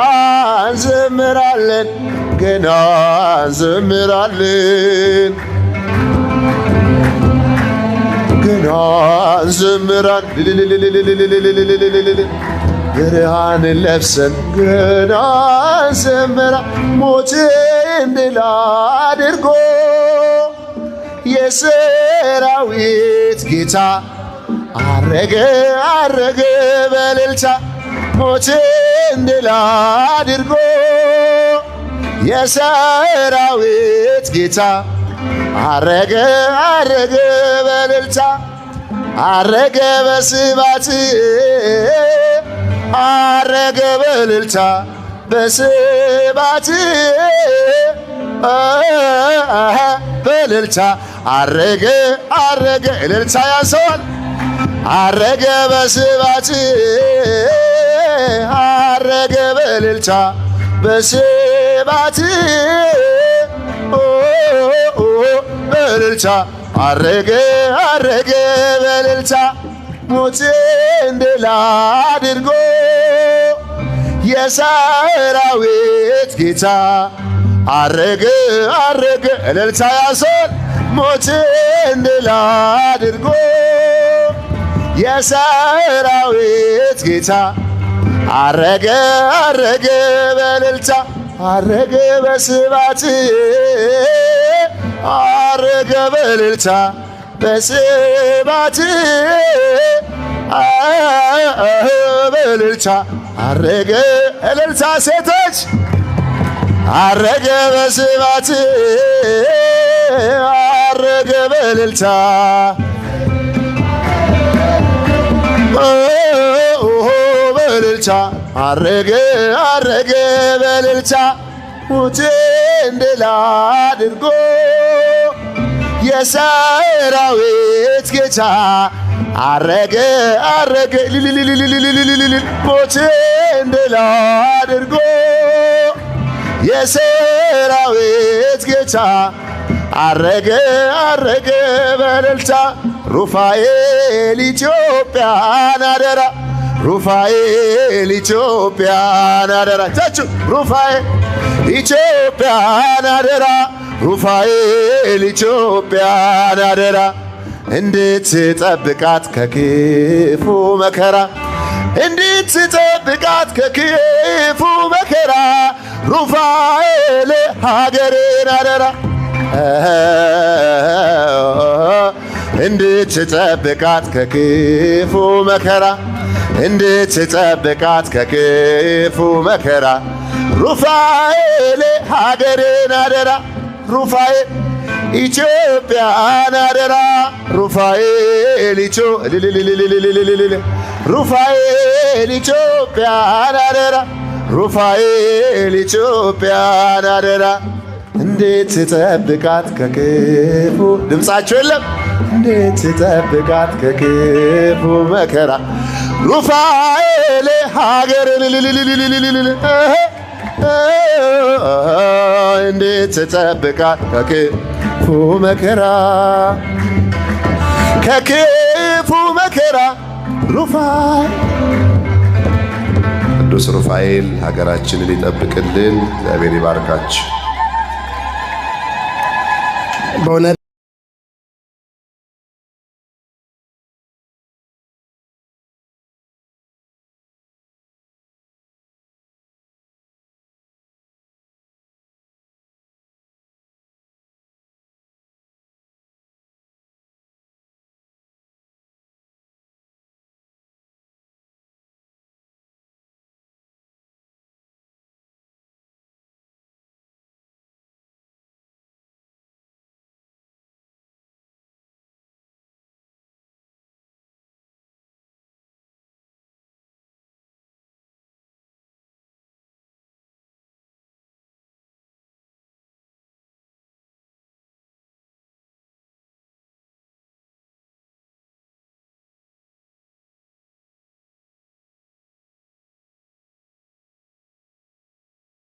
እንዘምራለን፣ ገና እንዘምራለን፣ ገና እንዘምራለን። ብርሃንን ለብሰን ገና ዘመራ ሞትን ድል አድርጎ የሰራዊት ጌታ አረገ አረገ በእልልታ ሞትን ድል አድርጎ የሰራዊት ጌታ አረገ አረገ በእልልታ አረገ በስባት አረገ በእልልታ በስባት በእልልታ አረገ አረገ እልልታ ያንሰዋል አረገ በስባት አረገ በእልልታ በስባት በእልልታ አረገ አረገ በእልልታ ሞትን ድል አድርጎ የሰራዊት ጌታ አረገ አረገ እልልታ ያንሰዋል ሞትን ድል አድርጎ የሰራዊት ጌታ አረገ አረገ በእልልታ አረገ በስባት አረገ በእልልታ በስባት በእልልታ አረገ እልልታ ሴቶች አረገ በስባት አረገ በእልልታ በእልልታ አረገ አረገ በእልልታ ሞትን ድል አድርጎ የሰራዊት ጌታ አረገ አረገ ሞትን ድል አድርጎ የሰራዊት ጌታ አረገ አረገ በእልልታ ሩፋኤል ኢትዮጵያን አደራ ሩፋኤል ኢትዮጵያን አደራ ታችሁ ሩፋኤል ኢትዮጵያን አደራ ሩፋኤል ኢትዮጵያን አደራ እንድትጠብቃት ከክፉ መከራ እንድትጠብቃት ከክፉ መከራ ሩፋኤል ሀገሬን አደራ እንድትጠብቃት ከክፉ መከራ እንድትጠብቃት ከክፉ መከራ ሩፋኤል ሀገሬን አደራ ሩፋኤል ኢትዮጵያን አደራ ሩፋኤል ሩፋኤል ኢትዮጵያን አደራ ሩፋኤል ኢትዮጵያን አደራ እንድትጠብቃት ከክፉ ድምፃቸው የለም እንድትጠብቃት ከክፉ መከራ ሩፋኤል ሀገር እንድትጠብቃት ከክፉ መከራ ከክፉ መከራ ሩፋኤል ቅዱስ ሩፋኤል ሀገራችንን ይጠብቅልን። እግዚአብሔር ይባርካችሁ። በእውነት